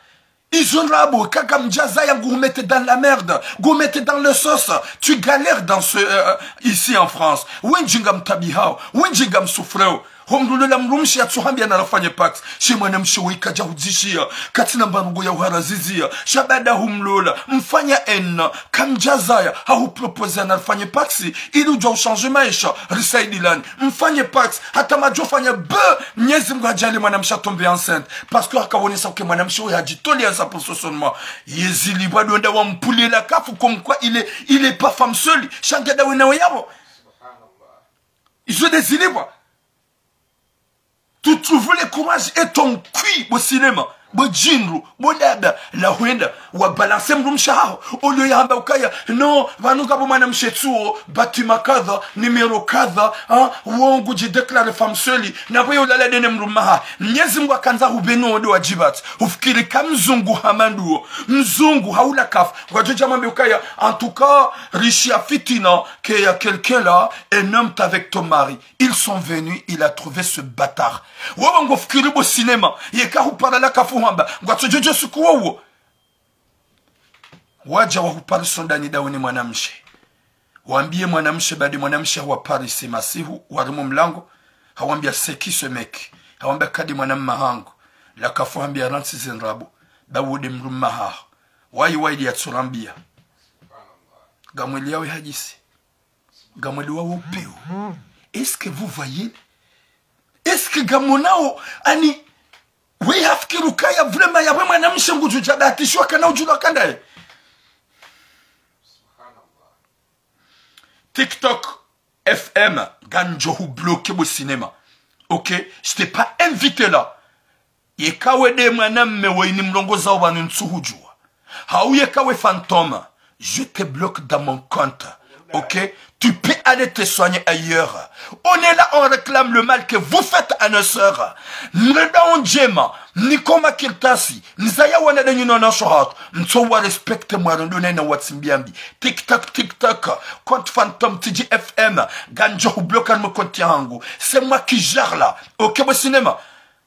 Izo ndrabo, kaka mdjazaya nguhumete dans la merde, nguhumete dans le sauce. Tu galères dans ce, euh, ici en France. Wendji ngamtabihao, wendji ngamsouffreo. Ho mdru lola mdrumshe yatsuhambia narifanye Pacs. She mwanamshe woyi kadja hudzishiya, katsina mbarugo ya uharazizia. Sha baanda humlola, mfanya ena, kamdjazaya, hahuproposer narifanye Pacs, ili udjuwa uchanger maesha, risaidilani. Mfanye Pacs, hata madjofanya be, Mnyezi Mungu hadjaanlie mwanamshe atombe enceinte. Parce que hakawonesa uke mwanamshe woyi hadjitolea sa pour ce seulement. Ye zilipvwa ndo wenda wampvulie la CAF comme quoi il est, il est pas femme seule. Sha ngeda wena we yapvo. Izo nde zilipvwa. Tu trouves le courage et ton cul, bo sinema, bo djindru, bo dada, la hwenda, wabalanse mdrumshe haho, olio yahamba ukaya, non, pvanu ngapvo mwanamshe tsuo, bâtiment kadha, numéro kadha, hein, wo ngudjidéclare femme seule, na pvo yo lala ndene mdrume haho. Mnyezi Mungu hakandza hupvenu odo wadjibati, hufikiri ka mzungu hama nduwo, mzungu haula CAF, ngwadjo dja mwambe ukaya, en tout cas, rishi ya fitina, que y a quelqu'un là, un homme avec ton mari. Ils sont venus, il a trouvé ce bâtard. Wewe ngofikiri bo sinema, yeka hupara la CAF hamba, ngwatsodjo djo suku wowo. Wadja wahupara sondani dawe ne mwanamshe. Wambie mwanamshe, baanda mwanamshe hawapara si masihu, warumu mlango, hawambia c'est qui ce mec? Hawambia ka nde mwanamme hangu. La CAF hambia rantsi ze ndrabo, ba wo nde mdrume haho. Wayi wayi yatsurambia. Ngamweleyawo hadisi. Ngamwelewawo pewu. Est-ce que vous voyez? Est-ce que ngamonao, ani, we hafikiri ukaya vraiment yapvo mwanamshe ngudjo dja batishiwa kana udjulwa ka ndaye? TikTok, F M, ngamdjo hubloquer bo cinéma. Ok? Je t'ai pas invité là. Yeka we nde mwanamme woyi nimrongozao pvanu ntsuhudjuwa. Hau yeka we fantôme, je te bloque dans mon compte. Ok? Tu peux aller te soigner ailleurs. On est là, on réclame le mal que vous faites à nos sœurs. Mrenda ondjema, mnike makaratasi, mzaya wana ndenyu no wanashe hatru, mtso wa respecter mwarendo nena watsimbiambi. TikTok, TikTok, compte fantôme T G F M, ngamdjo hubloquer harumwa compte yahangu. C'est moi qui gère là. Ok, bo cinéma?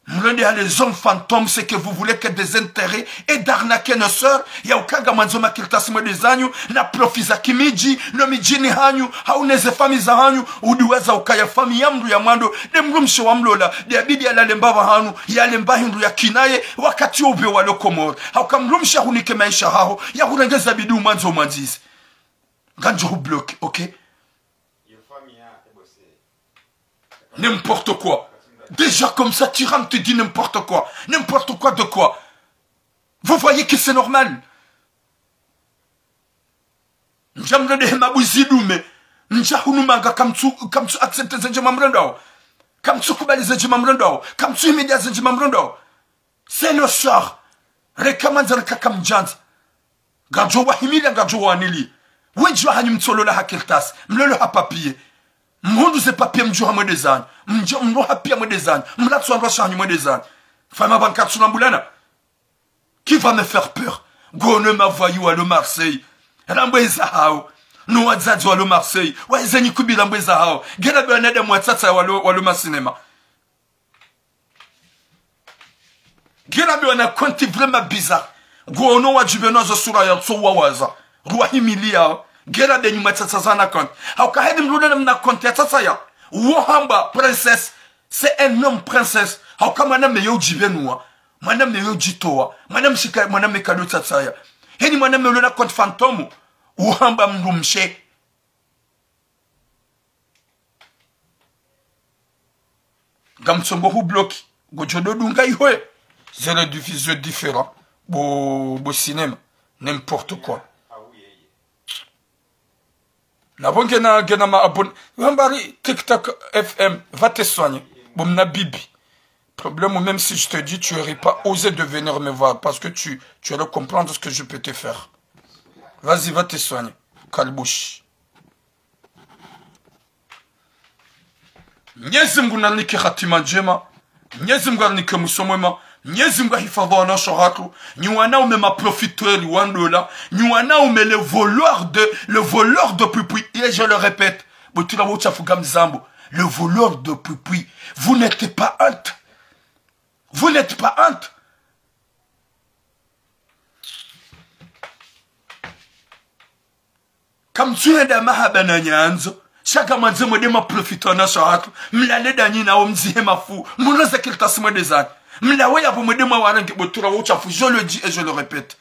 Mrende ha les hommes fantômes, c'est que vous voulez que des intérêts et d'arnaquer nos sœurs. Ya uka ngamwandzo makaratasi mwende zanyu, na profit za kimidji, no midjini hanyu, hau neze famille zahanyu, udiwaza ukaya famille ya mndru ya mwando, nde mdrumshe wamlola, nde yabidi yalale mbapvi hanu, yale mba hindru ya kinaye, wakati wo upve walo Komori. Hauka mdrumshe yahunike maesha haho, yahurengeza bidi umwandzo umwandzize. Ngamdjo hubloquer, ok? N'importe quoi. Déjà comme ça, tu rentres, tu dis n'importe quoi. N'importe quoi de quoi? Vous voyez que c'est normal? Ndja mrende hema buzi dume. Ndja hunu manga kamtsu, kamtsu accepter ze ndjema mrendao. Kamtsu kubali ze ndjema mrendao. Kamtsu himidia ze ndjema mrendao. C'est le sort. Reka mwandza reka kamdjandza. Ngamdjo wahimilia, ngamdjo wanili. Wendji wahanyu mtsolola ha karatasi, mlolo ha papier. Mhundru ze papier mdjo ha mwende zanyu. Mdjo mlo ha pia mwende zanyu. Mlatsu wandru washe hanyu mwende zanyu. Fama banka tsuna mbulana. Qui va me faire peur? Ngono mavoyous walo Marseille. Rambweza hao. No wadzadze walo Marseille. Waheze nyikubi rambweza hao. Ngera be wanadamu watsatsa walo, walo masinema. Ngera be wana compte vraiment bizarre. Ngono wadjibe no zo sura ya tso wawaza. Ruwahimilia. Ngera be nyuma tsatsa zana compte. Hauka heni mruna na mna compte ya tsatsa ya. Wo hamba princesse. C'est un homme princesse. Hauka mwanamme yo udjibenuwa. Mwanamme yo udjitowa. Mwanamshe ka, mwanamme kado tsatsa ya. Heni mwanamme ulo na compte fantôme. Wo hamba mdrumshe. Ngamtsongo hubloquer. Ngodjo do dunga iho. Zéro diffusion différent. Bo, bo cinéma. N'importe quoi. Na bo ngena, ngena ma abonné. Wambari TikTok F M. Va te soigner. Bo mna bibi. Problème, même si je te dis, tu aurais pas osé de venir me voir parce que tu, tu aurais comprendre ce que je peux te faire. Vas-y, va te soigner. Kalbouche. Mnyezi Mngu narinike hatima ndjema. Mnyezi Mngu arinike mwiso mwema. Mnyezi Mngu ahifadhwi wanashe hatru. Nyi wanaume ma profiteurs wa ndola. Nyi wanaume les voleurs de, les voleurs de pwipwi. Et je le répète. Butula wo uchafu ngamzambo. Les voleurs de pwipwi. Vous n'êtes pas honte. Vous n'êtes pas honte. Kamtsu henda mahaba na nyandzo. Sha ngamwandzo mwende ma profiteurs wanashe hatru. Mlale ndanyi nawo mzihe mafu. Mreze karatasi mwende zanyu. Mlawe yapvo mwende mwawarenge butula wo uchafu. Je le dis et je le répète.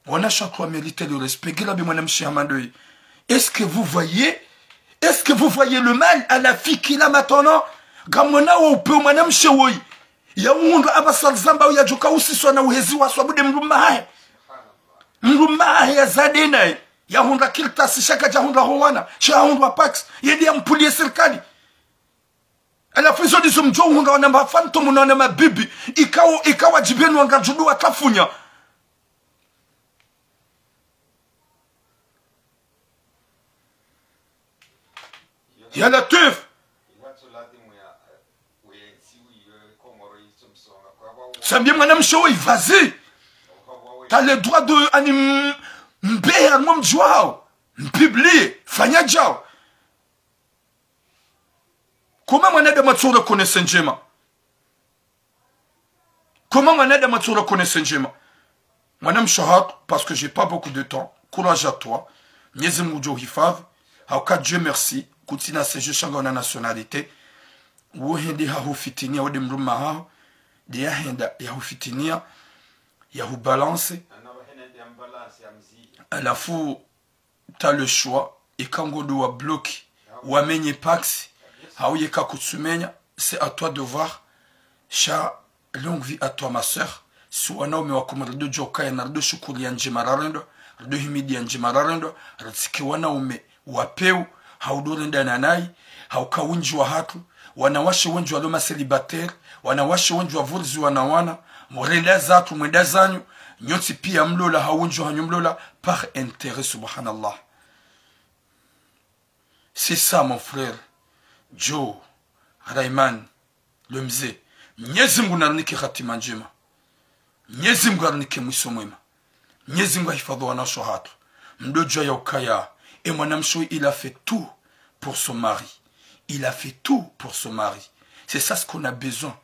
Wanashe hatru wa mériter le respect. Ngera be mwanamshe hama ndoyi. Est-ce que vous voyez? Est-ce que vous voyez le mal à la fille qu'il a maintenant? Ngamwonao upve mwanamshe woyi. Ya uhundru apvasa zamba uya djuka usiswa na uhezi waswa bude mdrumme hahe. Mdrumme hahe ya zade naye. Ya hundra karatasi sha kadja hundra ho wana. Sha hundra pax. Yende ya mpulie sirikali. Halafu izo ndizo mdjo uhundra wana ma fantôme na wana mabibi. Ikao, ikao wadjibenuwa ngadjudu watafunya. Ya Latwif. Sambie mwanamshe woyi, vas-y. T'as le droit de, ani m-, mbehe harumwa mdji waho. Mpublie, fanya djao. Comment mwanadamu atsu reconnaître ndjema? Comment mwanadamu atsu reconnaître ndjema? Mwanamshe hatru, parce que j'ai pas beaucoup de temps. Courage à toi. Mnyezi Mngu ngudjo uhifadhwi. Hauka Dieu merci. Kutsina séjour sha ngauna nationalité. Wo hende hahufitinia, wo nde mdrumme haho. Nde ya henda yahufitinia. Yahubalance. Halafu, t'as le choix, eka ngodo wa bloquer, wamenye pax, hau yeka kutsumenya, c'est à toi de voir. Sha, longue vie à toi, ma sœur. Si wanaume wa Komori ndo djo kaya na ndo shukuri ya ndjema rarendwa, Ridjo himidiya ndjema rarendwa, ritsike wanaume wa pewu, hau ndo rendana nayi, hauka wendji wahatru, wanawashe wendji walo ma célibataire, wanawashe wendji wavuriziwa na wana, murenda zatru, mwenda zanyu, nyontsi piya mlola, hau wendji wahanyu mlola, par intérêt, subhanallah. C'est ça, mon frère. Joe, Rayman, le mze. Mnyezi Mngu narinike hatima ndjema. Mnyezi Mngu arinike mwiso mwema. Mnyezi Mngu ahifadhwi wanawashe wahatru. Mdodjuwa ya ukaya, e mwanamshe, il a fait tout pour son mari. Il a fait tout pour son mari. C'est ça ce qu'on a besoin.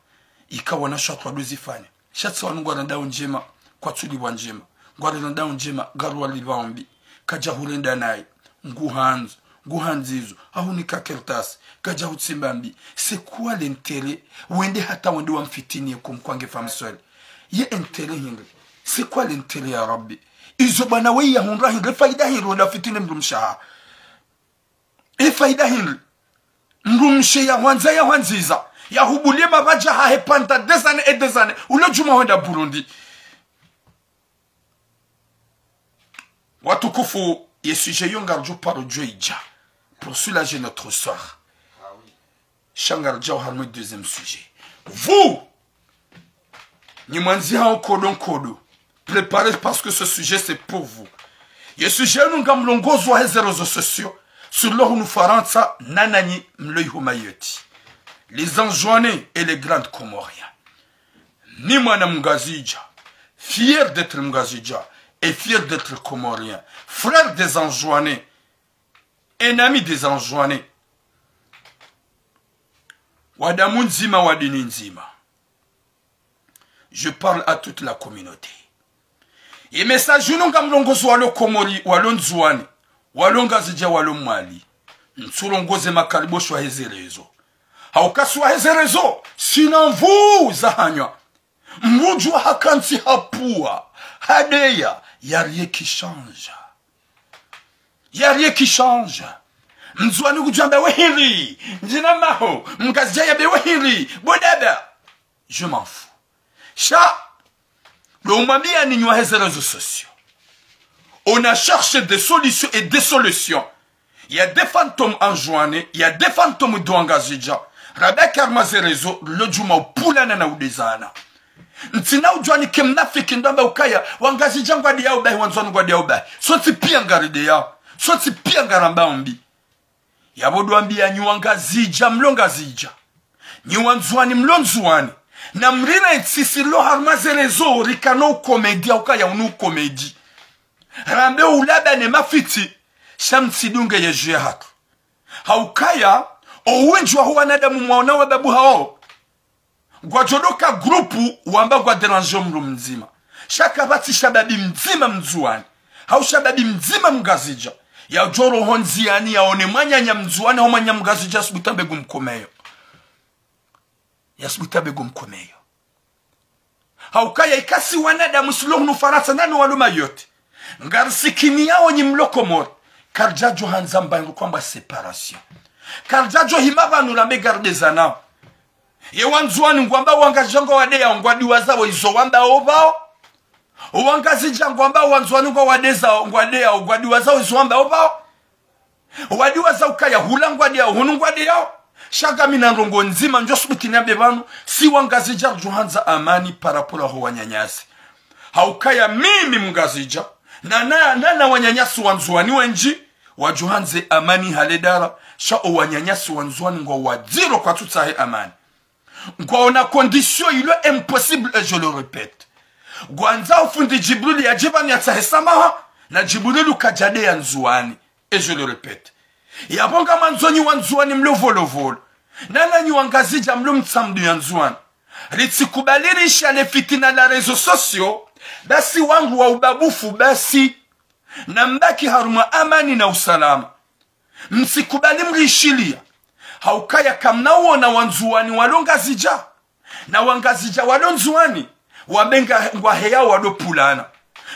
Ika wanawashe wahatru wadozifanya. Sha tsi wanu ngwarendao ndjema, kwatsulipvwa ndjema. Ngwarendao ndjema, ngaruwalipvao mbi. Kadja hurenda nayi, nguhandzo, nguhandzizo, ahunika kartasi, kadja hutsimba mbi. C'est quoi l'intérêt? Wende hata wende wamfitini ye comme quoi nge femme seule. Ye intérêt hindri? C'est quoi l'intérêt ya Rabbi? Izo bwana we yahundra hindri, faida hindri wende wafitini mdrumshe wahaho? E faida hindri? Mdrumshe yahwandza, yahwandziza, yahubulie mapvadja hahe pendant des années et des années. Ulo djuma hwenda Burundi. Watukufu, ye sujet yo ngaridjo paro djo idja pour soulager notre soeur. Sha ngaridjao harumwa deuxième sujet. Vous, nyi mwandzihao nkodo nkodo, préparez parce que ce sujet c'est pour vous. Ye sujet yinu ngamlongozwa he ze réseaux sociaux, sur lo hunu Farantsa, na nanyi mlo iho Mayotte. Les Anjouanais et les Grands Comoriens. Ni mwana Mngazidja, fier d'être Mngazidja et fier d'être Comorien, frère des Anjouanais, un ami des Anjouanais. Wa damu ndzima, wa dini ndzima. Je parle à toute la communauté. Ye message yinu ngamlongozo walo Komori, walo Ndzuani, walo Ngazidja, walo Mwali. Ntsulongoze makalibosho wahe ze réseaux. Hauka si wahe ze réseaux, sina nvuu zahanywa. Mdru udjuwa hakantsi hapvuwa, hadeya, y a rien qui change. Y a rien qui change. Mndzuani ngudjo amba we hindri, ndjina maho, Mngazidja yambe we hindri, bo dada. Je m'en fous. Sha, ndo umwambia ninyi wahe ze réseaux sociaux. On a cherché des solutions et des solutions. Il y a des fantômes Anjouanais, il y a des fantômes de Wangazidja. Rabaki harumwa ze réseaux, lo djuma upvulana na udezana. Ntsina udjuwa nike mnafiki ndo amba ukaya, Wangazidja ngwadeyao bahi, Wandzuani ngwadeyao bahi. Sontsi pia ngarideyao. Sontsi pia ngarambao mbi. Yapvo ndo wambia nyi Wangazidja mlo Ngazidja, nyi Wandzuani mlo Ndzuani, na mrina itsisi lo harumwa ze réseaux rikana ukomedi, ukaya unu ukomedi. Rambe ulaba ne mafitsi, sha mtsidunge ye jeu yahatru. Haukaya, owendji waho wanadamu mwaona wababu hawo. Ngwadjo doka groupe wamba ngwa déranger mdru mdzima. Sha kapvatsi shababi mdzima Mndzuani, hau shababi mdzima Mngazidja, yadjo roho ndziani yaone mwananya Mndzuani hau mwananya Mngazidja yasubutu yambe ngumkomeyo. Yasubutu yambe ngumkomeyo. Haukaya ika si wanadamu si lo hunu Farantsa na no walo Mayotte, ngarisikiniao nyi mlo Komori, karidjadjo handza mbangu kwamba séparation. Karidjadjo hima pvanu rambe ngaridezanao. Ye Wandzuani ngwamba Wangazidja ngwawadeyao, ngwadiwazao izo wambao pvao. Wangazidja ngwamba Wandzuani ngwawadezao, ngwadeyao, ngwadiwazao izo wambao pvao. Wadiwaza ukaya hula ngwadeyao, hunu ngwadeyao. Sha ngami na ndrongo ndzima ndjo subutu niambe pvanu, si Wangazidja ridjo handza amani par rapport ho wananyasi. Haukaya mimi Mngazidja, na, na, na, na wananyasi Wandzuani wendji, wadjo handze amani hale dara, sha o wananyasi Wandzuani ngwawadziro kwatsutsahe amani. Ngwaona condition ilo impossible, et je le répète. Ngwandzao fundi Djibril yadje pvanu yatsahe samaha, na Djibril kadjadeya Ndzuani, et je le répète. Yapvo ngamwandzo nyi Wandzuani mlo Volovolo, na nanyi Wangazidja mlo Mtsamdu ya Ndzuani, ritsikubali risha le fitina la réseaux sociaux, basi wandru wa ubabufu basi. Na mbaki harumwa amani na usalama. Mtsikubali mrishiliya. Haukaya kamna uona Wandzuani walo Ngazidja, na Wangazidja walo Ndzuani, wambe nga ngwaheyao wado pvulana.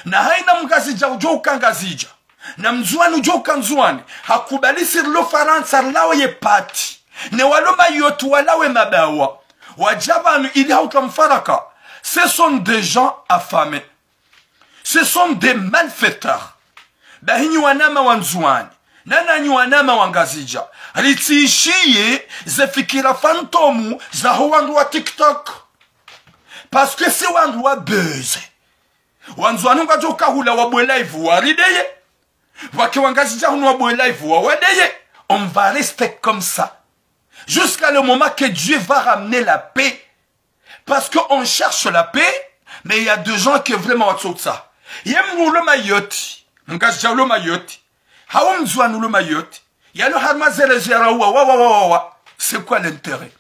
Na haina Mngazidja udjo uka Ngazidja, na Mndzuani udjo uka Ndzuani, hakubali si rilo Farantsa rilawe ye pati, ne walo Mayotte walawe mabawa, wadja pvanu ili hautra mfaraka. Ce sont des gens affamés. Ce sont des malfaiteurs. Bahi nyi wanama wa Ndzuwani, na nanyi wanama wa Ngazidja, ritsiishiye ze fikira fantôme zaho wandru wa TikTok. Parce que si wandru wa buzz, Wandzuwani ngwadjo kahula wabuwe live warideye. Wake wa Ngazidja hunu wabuwe live wawadeye. On va rester comme ça. Jusqu'à le moment que Dieu va ramener la paix. Parce qu'on cherche la paix, mais il y a des gens que vraiment watsotsa. Ye mdru ulo Mayotte, Mngazidja ulo Mayotte, hau Mndzuwani ulo Mayotte, yalo harumwa ze réseaux ya rawa, wa, wa, wa, wa, wa. C'est quoi l'intérêt?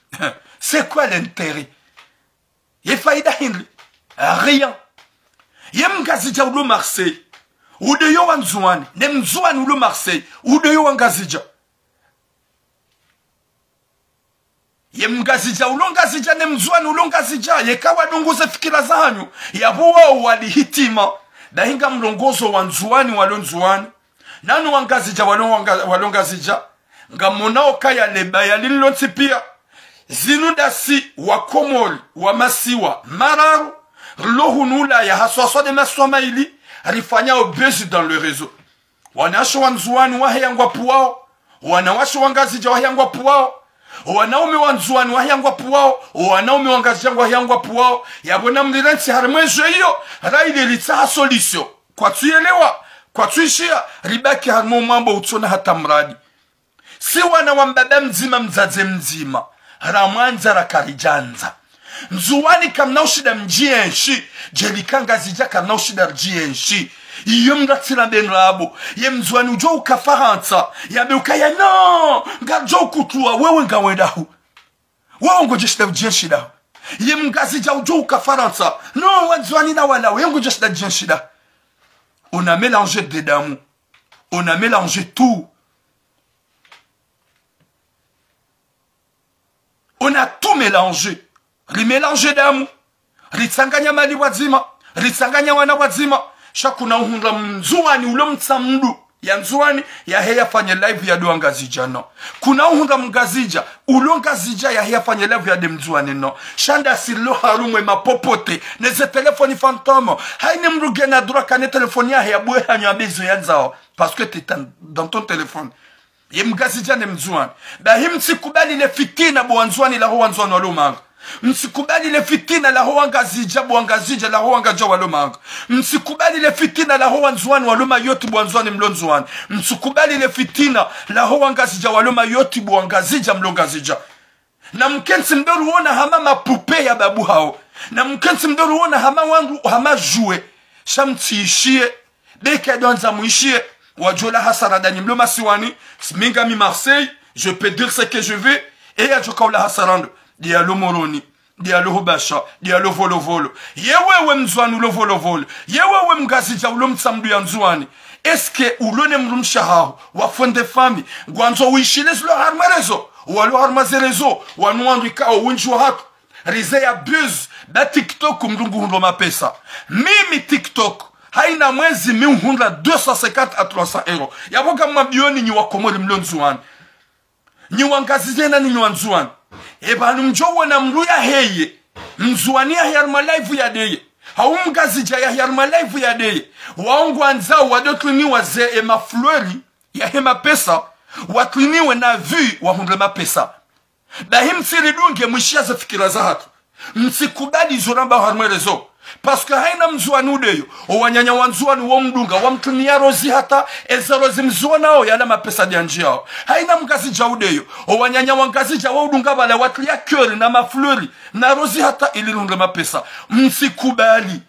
C'est quoi l'intérêt? Ye faida hindri? Rien. Ye Mngazidja ulo Marseille, udeyo wa Ndzuwani, ne Mndzuwani ulo Marseille, udeyo wa Ngazidja. Ye Mngazidja ulo Ngazidja, ne Mndzuwani ulo Ngazidja, yeka wadunguze fikira zahanyu, yapvo wao wali hitima. Bahi ngamlongozo Wandzuwani walo Ndzuwani, nanu Wangazidja walo Wanga-, walo Ngazidja, ngamonao kaya leba yalilo ntsi piya. Zinu ndasi Wakomori wa masiwa mararu, rilo hunu Ulaya haswaswa nde masiwa mayili, rifanyao buzz dans le réseau. Wanawashe Wandzuwani waheya ngwapvuwao, wanawashe Wangazidja waheya ngwapvuwao, wanaume Wandzuwani waheya ngwapvuwao, wanaume Wangazidja ngwaheya ngwapvuwao. Yapvo namrirentsi harimwa ezo iyo, rayili ritsaha solution. Kwatsuyelewa, kwatsuishiya, ribaki harimwa omwambo utsona hata muradi. Si wana wa mbaba mdzima, mdzadze mdzima, ramwandza rakaridjandza. Ndzuwani kamna ushinda mdjienshi, djelika Ngazidja kamna ushinda ridjienshi. Iyo mratsina be ndrabo, ye Mndzuwani udjo uka Farantsa, yambe ukaya no, ngadjo ukutruwa, wewe ngawenda hu. Wewe ngodjo shinda udjienshi daho. Ye Mngazidja udjo uka Farantsa, no, Wandzuwani na wala, wewe ngodjo shinda udjienshi daho. On a mélangé des damu. On a mélangé tout. On a tout mélangé. Rimélangé damu. Ritsanganya mali pvwadzima. Ritsanganya wana pvwadzima. Sha kuna uhundra Mndzuwani ulo Mtsamdu ya Ndzuwani yaheya yafanye live yade Wangazidja no. Kuna uhundra Mngazidja ulo Ngazidja yaheya yafanye live yade Mndzuwani no. Sha ndasi rilo harumwa emapopote, neze téléphone fantôme. Haina mdru ngena droit kana téléphone yahe yabuwe hanyo yambe izo yandzao. Parce que t'es dans, dans ton téléphone. Ye Mngazidja ne Mndzuwani. Bahi mtsikubali le fitina bo Wandzuwani laho Wandzuwani walo Manga. Mtsikubali le fitina laho Wangazidja bo Wangazidja laho Wangazidja walo Manga. Mtsikubali le fitina laho Wandzuwani walo Mayotte bo Wandzuwani mlo Ndzuwani. Mtsikubali le fitina laho Wangazidja walo Mayotte bo Wangazidja mlo Ngazidja. Namkentsi mdo riwona hama mapupe ya babu hawo. Namkentsi mdo riwona hama wandru, hama jouet. Sha mtsiishiye. Beka ndo wandza mwishiye. Wadjo la hasara ndanyi mlo masiwani. Mi ngami Marseille, je peux dire ce que je veux. E yadjo ka ula hasara ndo. Ndeyalo Moroni. Ndeyalo Hubasha. Ndeyalo Volovolo. Ye wewe Mndzuwani ulo Volovolo. Ye wewe Mngazidja ulo Mtsamdu ya Ndzuwani. Est-ce que ulo ne mdrumshe haho, wa fond de famille, ngwandzo uishile zilo harumwa réseau, walo harumwa ze réseau, wanu wandru ikao wendji wahatru, rize ya buzz, ba TikTok mdru nguhundro mapesa. Mimi TikTok, haina mwezi mi uhundra deux cent cinquante à trois cents euros. Yapvo ka mwabioni nyi Wakomori mlo Ndzuwani. Nyi Wangazidja na nyi Wandzuwani. Epvanu mdjo wona mdru yaheye. Mndzuwani yaheya harumwa live yadeye. Hau Mngazidja yaheya harumwa live yadeye. Wao ngwandzao wado triniwa ze emafleur yahe mapesa. Watriniwe na vue wahundre mapesa. Bahi mtsiridunge mwishiya ze fikira zahatru. Mtsikubali izo ramba harumwa réseau. Parce que haina Mndzuwani udeyo, owananya wa Ndzuwani wo mdunga, wamtriniya rozi hata, eze rozi mziwonao yala mapesa ndeyandjiyao. Haina Mngazidja udeyo, owananya wa Ngazidja wo udunga pvala watriya cœur na mafleur, na rozi hata ili rihundre mapesa. Mtsikubali.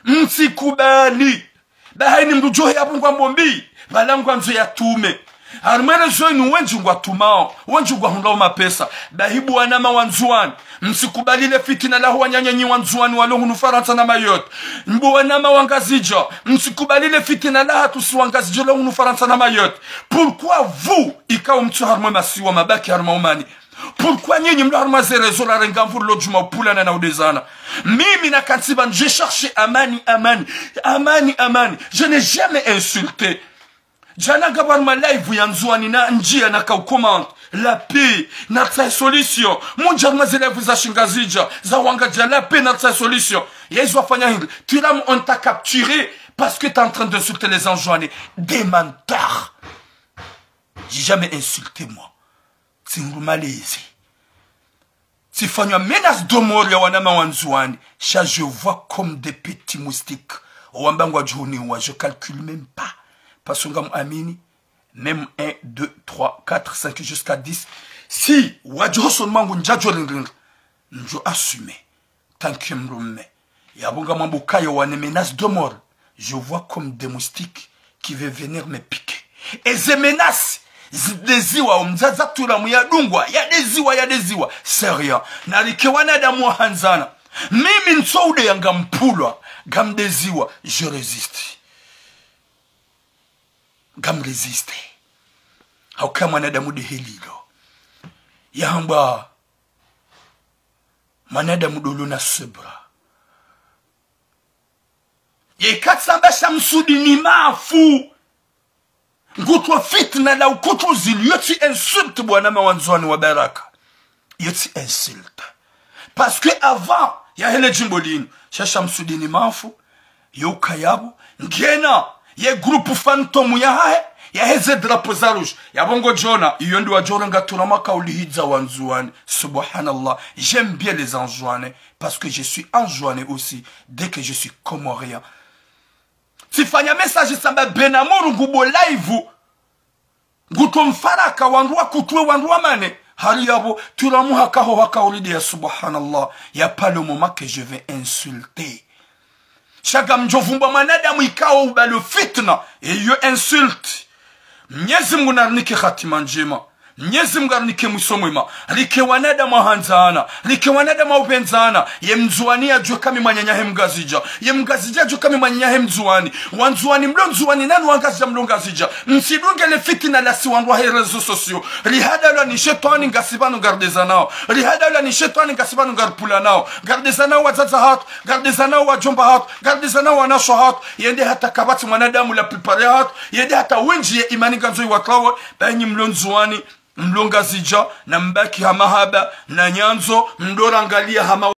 Mtsikubali. Bahi haina mdru djohe yapvo ngwambo mbi, pvala ngwandzo yatume. Harumwa réseau inu wendji ngwatumao, wendji ngwahundrao mapesa. Bahi bo wanama wa Ndzuwani, mtsikubali le fitina laho wananya nyi Wandzuwani walo hunu Farantsa na Mayotte. Bo wanama wa Ngazidja, mtsikubali le fitina lahatru si Wangazidja walo hunu Farantsa na Mayotte. Pourquoi vous, ikao mtsu harumwa emasiwa mabaki harumwa umani? Pourquoi nyinyi mlo harumwa ze réseaux rarenga mvuru lo djuma upvulana na udezana? Mimi nakantsi pvanu, je cherche amani, amani, amani, amani. Je n'ai jamais insulté. Djana ngapvo harumwa live ya Ndzuwani nandjiya naka ucommente. La paix, naritsahe solution. Mundji harumwa ze live za Shingazidja, za Wangazidja, la paix, naritsahe solution. Yezi wafanya hindri? Tiramu on t'a capturé Parce que t'es en train d'insulter les Anjouanais. Des menteurs. J'ai jamais insulté, moi. Tsihundru malezi. Tsifanywa menace de mort ya wanama wa Ndzuani. Sha, je vois comme des petits moustiques. Wamba ngwadjo huniwa, je calcule même pas. Parce que ngamwamini, même un, deux, trois, quatre, cinq, jusqu'à dix. Si wadjo hosoni mwangu ndjadjo rindrindra, ndjo assumer. Tant que mdrume. Yapvo ngamwambo ukaya wane menace de mort. Je vois comme des moustiques qui veulent venir me piquer. Eze menace zideziwa, omdzadze Turamu yadungwa, yadeziwa, yadeziwa. C'est rien. Narike wanadamu wahandzana. Mimi ntso ude ya ngampulwa, ngamdeziwa, je résiste. Ngamrésiste. Hauka mwanadamu de helilo. Yahamba mwanadamu dolo na subra. Yeka tsamba Shamsudini Mafu. Ngutwa fitna la ukutwa zili, yo tsi insulte, bwana ma Wandzuani wa baraka. Yo tsi insulte. Parce que avant, yahele djimbo linu, sha Shamsudini Mafu, yo ukaya yapvo, ngena, ye groupe fantôme yahahe, yaheze drapeau za rouge, yapvo ngodjo ona, iyo ndo wadjo renga Turamu haka ulihidza Wandzuani. Subhanallah, j'aime bien les Anjouanais, parce que je suis Anjouanais aussi, dès que je suis Comorien. Tsifanya message tsamba Benamuru ngubo live. Ngutwa mfaraka wandru wakutwe wandru wamane. Hari yapvo, Turamu hakaho haka uridi ya subhanallah. Y a pas le moment que je vais insulter. Sha ngamdjo vumba mwanadamu ikao ubalo fitna. Et yo insulte. Mnyezi Mungu narinike hatima ndjema. Mnyezi Mungu arinike mwiso mwema. Rike wanadamu wahandzana. Rike wanadamu waupendzana. Ye Mndzuani yadjuwe ka mi mwananyahe Mngazidja. Ye Mngazidja yadjuwe ka mi mwananyahe Mndzuani. Wandzuani mlo Ndzuani, nanyi Wangazidja mlo Ngazidja. Msidunge le fitina la si wandru wahe réseaux sociaux. Rihadalwa ni shetwani ngasi pvanu ngarideza nao. Rihadalwa ni shetwani ngasi pvanu ngaripvula nao. Ngarideza nao wadzadze hatru. Ngarideza nao wadjomba hatru. Ngarideza nao wanashe hatru. Yende hata kapvatsi mwanadamu la plupart ya hatru. Yende hata wendji ye imani ngandzo iwatwawe. Ba nyi mlo Ndzuani, mlo Ngazidja, na mbaki ha mahaba, na nyandzo, mdo rangalia hama